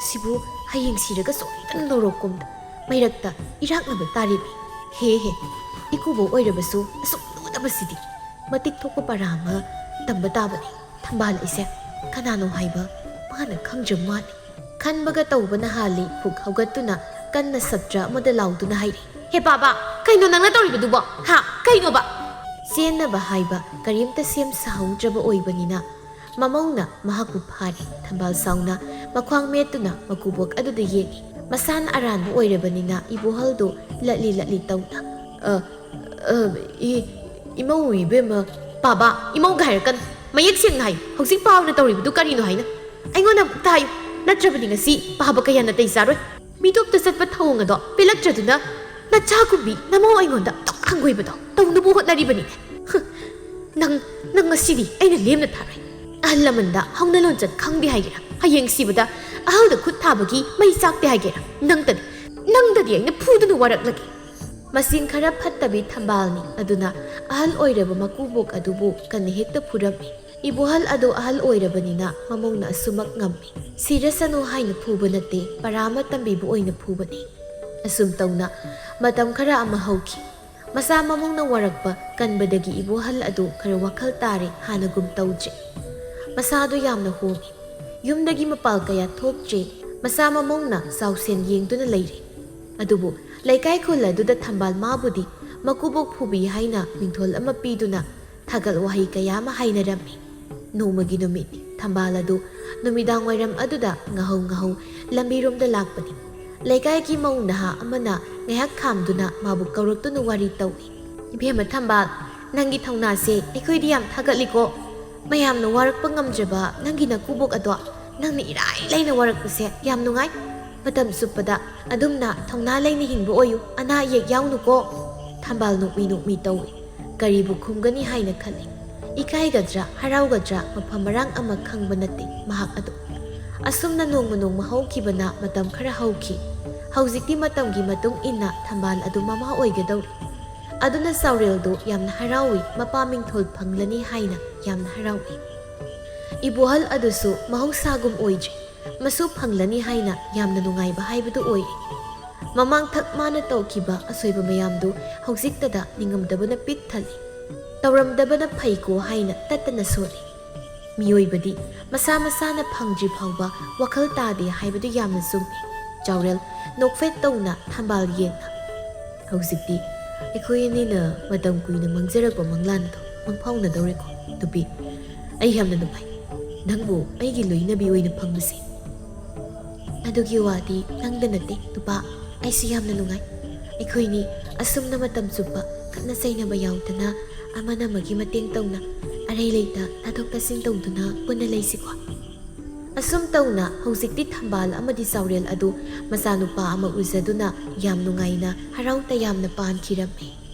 ꯁꯤꯕꯨ ꯍꯌꯦꯡ ꯁꯤꯔꯒ ꯁꯣꯏꯗꯅ ꯅꯣꯔꯣꯛꯀꯨꯝꯗ ꯃꯩꯔꯛꯇ ꯏꯔꯥꯛꯅꯕ ꯇꯥꯔꯤꯕꯅꯤ꯫ ꯍꯦ ꯍꯦ, ꯏꯀꯨꯕꯣꯛ ꯑꯣꯏꯔꯕꯁꯨ ꯑꯁꯨꯛ ꯂꯨꯗꯕꯁꯤꯗꯤ꯫ ꯃꯇꯤꯛ ꯊꯣꯛꯄ ꯄꯔꯥ ꯑꯃ ꯇꯝꯕ ꯇꯥꯕꯅꯤ꯫ ꯊꯝꯕꯥꯜ ꯑꯩꯁꯦ ꯀꯅꯥꯅꯣ ꯍꯥꯏꯕ ꯃꯥꯅ ꯈꯪꯗ꯭ꯔ ꯃꯥꯜꯂꯤ"꯫ ꯈꯟꯕꯒ ꯇꯧꯕꯅ ꯍꯥꯜꯂꯤ꯫ ꯐꯨꯛ ꯍꯧꯒꯠꯇꯨꯅ ꯀꯟꯅ ꯁꯇ꯭ꯔ ꯑꯃꯗ ꯂꯥꯎꯗꯨꯅ ꯍꯥꯏꯔꯤ, "ꯍꯦ ꯄꯥꯕ, ꯀꯩꯅꯣ ꯅꯪꯅ ꯇꯧꯔꯤꯕꯗꯨꯕꯣ? ꯍꯥ? ꯀꯩꯅꯣꯕ?" ꯆꯦꯟꯅꯕ ꯍꯥꯏꯕ ꯀꯔꯤꯝꯇ ꯁꯦꯝ ꯁꯥꯍꯧꯗ꯭ꯔꯕ ꯑꯣꯏꯕꯅꯤꯅ ꯃꯃꯧꯅ ꯃꯍꯥꯛꯄꯨ ꯐꯥꯔꯤ꯫ ꯊꯝꯕꯥꯜ ꯁꯥꯎꯅ ꯃꯈ꯭ꯋꯥꯡ ꯃꯦꯠꯇꯨꯅ ꯃꯀꯨꯕꯣꯛ ꯑꯗꯨꯗ ꯌꯦꯡꯉꯤ꯫ ꯃꯁꯥꯅ ꯑꯔꯥꯟꯕ ꯑꯣꯏꯔꯕꯅꯤꯅ ꯏꯕꯣꯍꯜꯗꯨ ꯂꯠꯂꯤ ꯂꯠꯂꯤ ꯇꯧꯅ, "ꯑ, ꯑ, ꯏ-, ꯏꯃꯧ ꯏꯕꯦꯝꯃ, ꯄꯥꯕ, ꯏꯃꯧꯒ ꯍꯥꯏꯔꯛꯀꯅꯨ꯫ ꯃꯌꯦꯛ ꯁꯦꯡꯅ ꯍꯥꯏꯌꯨ, ꯍꯧꯖꯤꯛ ꯄꯥꯎꯅ ꯇꯧꯔꯤꯕꯗꯨ ꯀꯔꯤꯅꯣ ꯍꯥꯏꯅ? ꯑꯩꯉꯣꯟꯗ ꯑꯃꯨꯛꯇ ꯍꯥꯏꯌꯨ, ꯅꯠꯇ꯭ꯔꯕꯗꯤ ꯉꯁꯤ ꯄꯥꯕ ꯀꯌꯥ ꯅꯥꯇꯩ ꯆꯥꯔꯣꯏ꯫ ꯃꯤꯇꯣꯞꯇ ꯆꯠꯄ ꯊꯧꯑꯣꯡ ꯑꯗꯣ ꯄꯦꯜꯂꯛꯇ꯭ꯔꯗꯨꯅ ꯅꯆꯥꯒꯨꯝꯕꯤ ꯅꯃꯧ ꯑꯩꯉꯣꯟꯗ ꯑꯗꯨꯛ ꯍꯪꯒꯣꯏꯕꯗꯣ ꯇꯧꯅꯕ ꯍꯣꯠꯅꯔꯤꯕꯅꯤꯅꯦ꯫ ꯍ, ꯅꯪ, ꯅꯪ ꯉꯁꯤꯗꯤ ꯑꯩꯅ ꯂꯦꯝꯅ ꯊꯥꯔꯣꯏ꯫ ꯑꯍꯜ ꯂꯃꯟꯗ ꯍꯧꯅ ꯂꯣꯟꯆꯠ ꯈꯪꯗꯦ ꯍꯥꯏꯒꯦꯔꯥ? ꯍꯌꯦꯡ ꯁꯤꯕꯗ ꯑꯍꯜꯗ ꯈꯨꯠ ꯊꯥꯕꯒꯤ ꯃꯩ ꯆꯥꯛꯇꯦ ꯍꯥꯏꯒꯦꯔꯥ? ꯅꯪꯗꯗꯤ, ꯅꯪꯗꯗꯤ ꯑꯩꯅ ꯐꯨꯗꯨꯅ ꯋꯥꯔꯛꯂꯒꯦ"꯫ ꯃꯆꯤꯟ ꯈꯔ ꯐꯠꯇꯕꯤ ꯊꯝꯕꯥꯜꯅꯤ꯫ ꯑꯗꯨꯅ ꯑꯍꯜ ꯑꯣꯏꯔꯕ ꯃꯀꯨꯕꯣꯛ ꯑꯗꯨꯕꯨ ꯀꯟꯅ ꯍꯦꯛꯇ ꯐꯨꯔꯝꯃꯤ꯫ ꯏꯕꯣꯍꯜ ꯑꯗꯨ ꯑꯍꯜ ꯑꯣꯏꯔꯕꯅꯤꯅ ꯃꯃꯧꯅ ꯑꯁꯨꯃꯛ ꯉꯝꯃꯤ꯫ ꯁꯤꯔꯁꯅꯨ ꯍꯥꯏꯅ ꯐꯨꯕ ꯅꯠꯇꯦ, ꯄꯔꯥ ꯑꯃ ꯇꯝꯕꯤꯕ ꯑꯣꯏꯅ ꯐꯨꯕꯅꯤ꯫ ꯑꯁꯨꯝ ꯇꯧꯅ ꯃꯇꯝ ꯈꯔ ꯑꯃ ꯍꯧꯈꯤ꯫ ꯃꯆꯥ ꯃꯃꯧꯅ ꯋꯥꯔꯛꯄ ꯀꯟꯕꯗꯒꯤ ꯏꯕꯣꯍꯜ ꯑꯗꯨ ꯈꯔ ꯋꯥꯈꯜ ꯇꯥꯔꯦ, ꯍꯥꯟꯅꯒꯨꯝ ꯇꯧꯗ꯭ꯔꯦ꯫ ꯃꯁꯥꯗꯨ ꯌꯥꯝꯅ ꯍꯣꯡꯉꯤ꯫ ꯌꯨꯝꯗꯒꯤ ꯃꯄꯥꯜ ꯀꯌꯥ ꯊꯣꯛꯇ꯭ꯔꯦ꯫ ꯃꯆꯥ ꯃꯃꯧꯅ ꯆꯥꯎꯁꯦꯟ ꯌꯦꯡꯗꯨꯅ ꯂꯩꯔꯦ꯫ ꯑꯗꯨꯕꯨ ꯂꯩꯀꯥꯏ ꯈꯨꯜ ꯑꯗꯨꯗ ꯊꯝꯕꯥꯜ ꯃꯥꯕꯨꯗꯤ ꯃꯀꯨꯕꯣꯛ ꯐꯨꯕꯤ ꯍꯥꯏꯅ ꯃꯤꯡꯊꯣꯜ ꯑꯃ ꯄꯤꯗꯨꯅ ꯊꯥꯒꯠ ꯋꯥꯍꯩ ꯀꯌꯥ ꯑꯃ ꯍꯥꯏꯅꯔꯝꯃꯤ꯫ ꯅꯣꯡꯃꯒꯤ ꯅꯨꯃꯤꯠꯅꯤ꯫ ꯊꯝꯕꯥꯜ ꯑꯗꯨ ꯅꯨꯃꯤꯗꯥꯡ ꯋꯥꯏꯔꯝ ꯑꯗꯨꯗ ꯉꯥꯍꯧ ꯉꯥꯍꯧ ꯂꯝꯕꯤꯔꯣꯝꯗ ꯂꯥꯛꯄꯅꯤ꯫ ꯂꯩꯀꯥꯏꯒꯤ ꯃꯧ ꯅꯍꯥ ꯑꯃꯅ ꯉꯥꯏꯍꯥꯛ ꯈꯥꯝꯗꯨꯅ ꯃꯥꯕꯨ ꯀꯧꯔꯛꯇꯨꯅ ꯋꯥꯔꯤ ꯇꯧꯏ꯫ "ꯏꯕꯦꯝꯃ ꯊꯝꯕꯥꯜ, ꯅꯪꯒꯤ ꯊꯧꯅꯥꯁꯦ ꯑꯩꯈꯣꯏꯗꯤ ꯌꯥꯝ ꯊꯥꯒꯠꯂꯤꯀꯣ꯫ ꯃꯌꯥꯝꯅ ꯋꯥꯔꯛꯄ ꯉꯝꯗ꯭ꯔꯕ ꯅꯪꯒꯤ ꯅꯀꯨꯕꯣꯛ ꯑꯗꯣ ꯅꯪꯅ ꯏꯔꯥꯏ ꯂꯥꯏꯅ ꯋꯥꯔꯛꯄꯁꯦ ꯌꯥꯝ ꯅꯨꯡꯉꯥꯏ꯫ ꯃꯇꯝ ꯆꯨꯞꯄꯗ ꯑꯗꯨꯝꯅ ꯊꯧꯅꯥ ꯂꯩꯅ ꯍꯤꯡꯕ ꯑꯣꯏꯌꯨ, ꯑꯅꯥ ꯑꯌꯦꯛ ꯌꯥꯎꯅꯨꯀꯣ"꯫ ꯊꯝꯕꯥꯜ ꯅꯣꯛꯃꯤ ꯅꯣꯛꯃꯤ ꯇꯧꯏ꯫ ꯀꯔꯤꯕꯨ ꯈꯨꯝꯒꯅꯤ ꯍꯥꯏꯅ ꯈꯜꯂꯤ꯫ ꯏꯀꯥꯏꯒꯗ꯭ꯔꯥ, ꯍꯔꯥꯎꯒꯗ꯭ꯔꯥ, ꯃꯐꯝ ꯃꯔꯥꯡ ꯑꯃ ꯈꯪꯕ ꯅꯠꯇꯦ ꯃꯍꯥꯛ ꯑꯗꯨ꯫ ꯑꯁꯨꯝꯅ ꯅꯣꯡꯃ ꯅꯣꯡꯃ ꯍꯧꯈꯤꯕꯅ ꯃꯇꯝ ꯈꯔ ꯍꯧꯈꯤ꯫ ꯍꯧꯖꯤꯛꯇꯤ ꯃꯇꯝꯒꯤ ꯃꯇꯨꯡ ꯏꯟꯅ ꯊꯝꯕꯥꯜ ꯑꯗꯨ ꯃꯃꯥ ꯑꯣꯏꯒꯗꯧꯔꯤ꯫ ꯑꯗꯨꯅ ꯆꯥꯎꯔꯦꯜꯗꯨ ꯌꯥꯝꯅ ꯍꯔꯥꯎꯏ, ꯃꯄꯥ ꯃꯤꯡꯊꯣꯜ ꯐꯪꯂꯅꯤ ꯍꯥꯏꯅ ꯌꯥꯝꯅ ꯍꯔꯥꯎꯏ꯫ ꯏꯕꯣꯍꯜ ꯑꯗꯨꯁꯨ ꯃꯍꯧꯁꯥꯒꯨꯝ ꯑꯣꯏꯗ꯭ꯔꯤ꯫ ꯃꯁꯨ ꯐꯪꯂꯅꯤ ꯍꯥꯏꯅ ꯌꯥꯝꯅ ꯅꯨꯡꯉꯥꯏꯕ ꯍꯥꯏꯕꯗꯨ ꯑꯣꯏꯔꯦ꯫ ꯃꯃꯥꯡꯊꯛ ꯃꯥꯅ ꯇꯧꯈꯤꯕ ꯑꯁꯣꯏꯕ ꯃꯌꯥꯝꯗꯨ ꯍꯧꯖꯤꯛꯇꯗ ꯅꯤꯡꯉꯝꯗꯕꯅ ꯄꯤꯛ ꯊꯜꯂꯤ꯫ ꯇꯧꯔꯝꯗꯕꯅ ꯐꯩꯀꯣ ꯍꯥꯏꯅ ꯇꯠꯇꯅ ꯁꯣꯜꯂꯤ꯫ ꯃꯤꯑꯣꯏꯕꯗꯤ ꯃꯁꯥ ꯃꯁꯥꯅ ꯐꯪꯗ꯭ꯔꯤ ꯐꯥꯎꯕ ꯋꯥꯈꯜ ꯇꯥꯗꯦ ꯍꯥꯏꯕꯗꯨ ꯌꯥꯝꯅ ꯆꯨꯝꯃꯤ꯫ ꯆꯥꯎꯔꯦꯜ ꯅꯣꯛꯐꯦꯠ ꯇꯧꯅ ꯊꯝꯕꯥꯜ ꯌꯦꯡꯅ, "ꯍꯧꯖꯤꯛꯇꯤ ꯑꯩꯈꯣꯏ ꯑꯅꯤꯅ ꯃꯇꯝ ꯀꯨꯏꯅ ꯃꯥꯡꯖꯔꯛꯄ ꯃꯪꯂꯥꯟ ꯑꯗꯨ ꯃꯪꯐꯥꯎꯅꯗꯧꯔꯦꯀꯣ ꯅꯨꯄꯤ꯫ ꯑꯩ ꯌꯥꯝꯅ ꯅꯨꯡꯉꯥꯏ ꯅꯪꯕꯨ ꯑꯩꯒꯤ ꯂꯣꯏꯅꯕꯤ ꯑꯣꯏꯅ ꯐꯪꯕꯁꯦ꯫ ꯑꯗꯨꯒꯤ ꯋꯥꯗꯤ ꯅꯪꯗ ꯅꯠꯇꯦ ꯅꯨꯄꯥ, ꯑꯩꯁꯨ ꯌꯥꯝꯅ ꯅꯨꯡꯉꯥꯏ꯫ ꯑꯩꯈꯣꯏꯅꯤ ꯑꯁꯨꯝꯅ ꯃꯇꯝ ꯆꯨꯞꯄ ꯈꯠꯅ ꯆꯩꯅꯕ ꯌꯥꯎꯗꯅ ꯑꯃꯅ ꯑꯃꯒꯤ ꯃꯇꯦꯡ ꯇꯧꯅ ꯑꯔꯩ ꯂꯩꯇ ꯇꯥꯊꯣꯛ ꯇꯥꯁꯤꯟ ꯇꯧꯗꯨꯅ ꯄꯨꯟꯅ ꯂꯩꯁꯤꯀꯣ?" ꯑꯁꯨꯝ ꯇꯧꯅ ꯍꯧꯖꯤꯛꯇꯤ ꯊꯝꯕꯥꯜ ꯑꯃꯗꯤ ꯆꯥꯎꯔꯦꯜ ꯑꯗꯨ ꯃꯆꯥꯅꯨꯄꯥ ꯑꯃ ꯎꯖꯗꯨꯅ ꯌꯥꯝ ꯅꯨꯡꯉꯥꯏꯅ ꯍꯔꯥꯎ ꯇꯌꯥꯝꯅ ꯄꯥꯟꯈꯤꯔꯝꯃꯤ꯫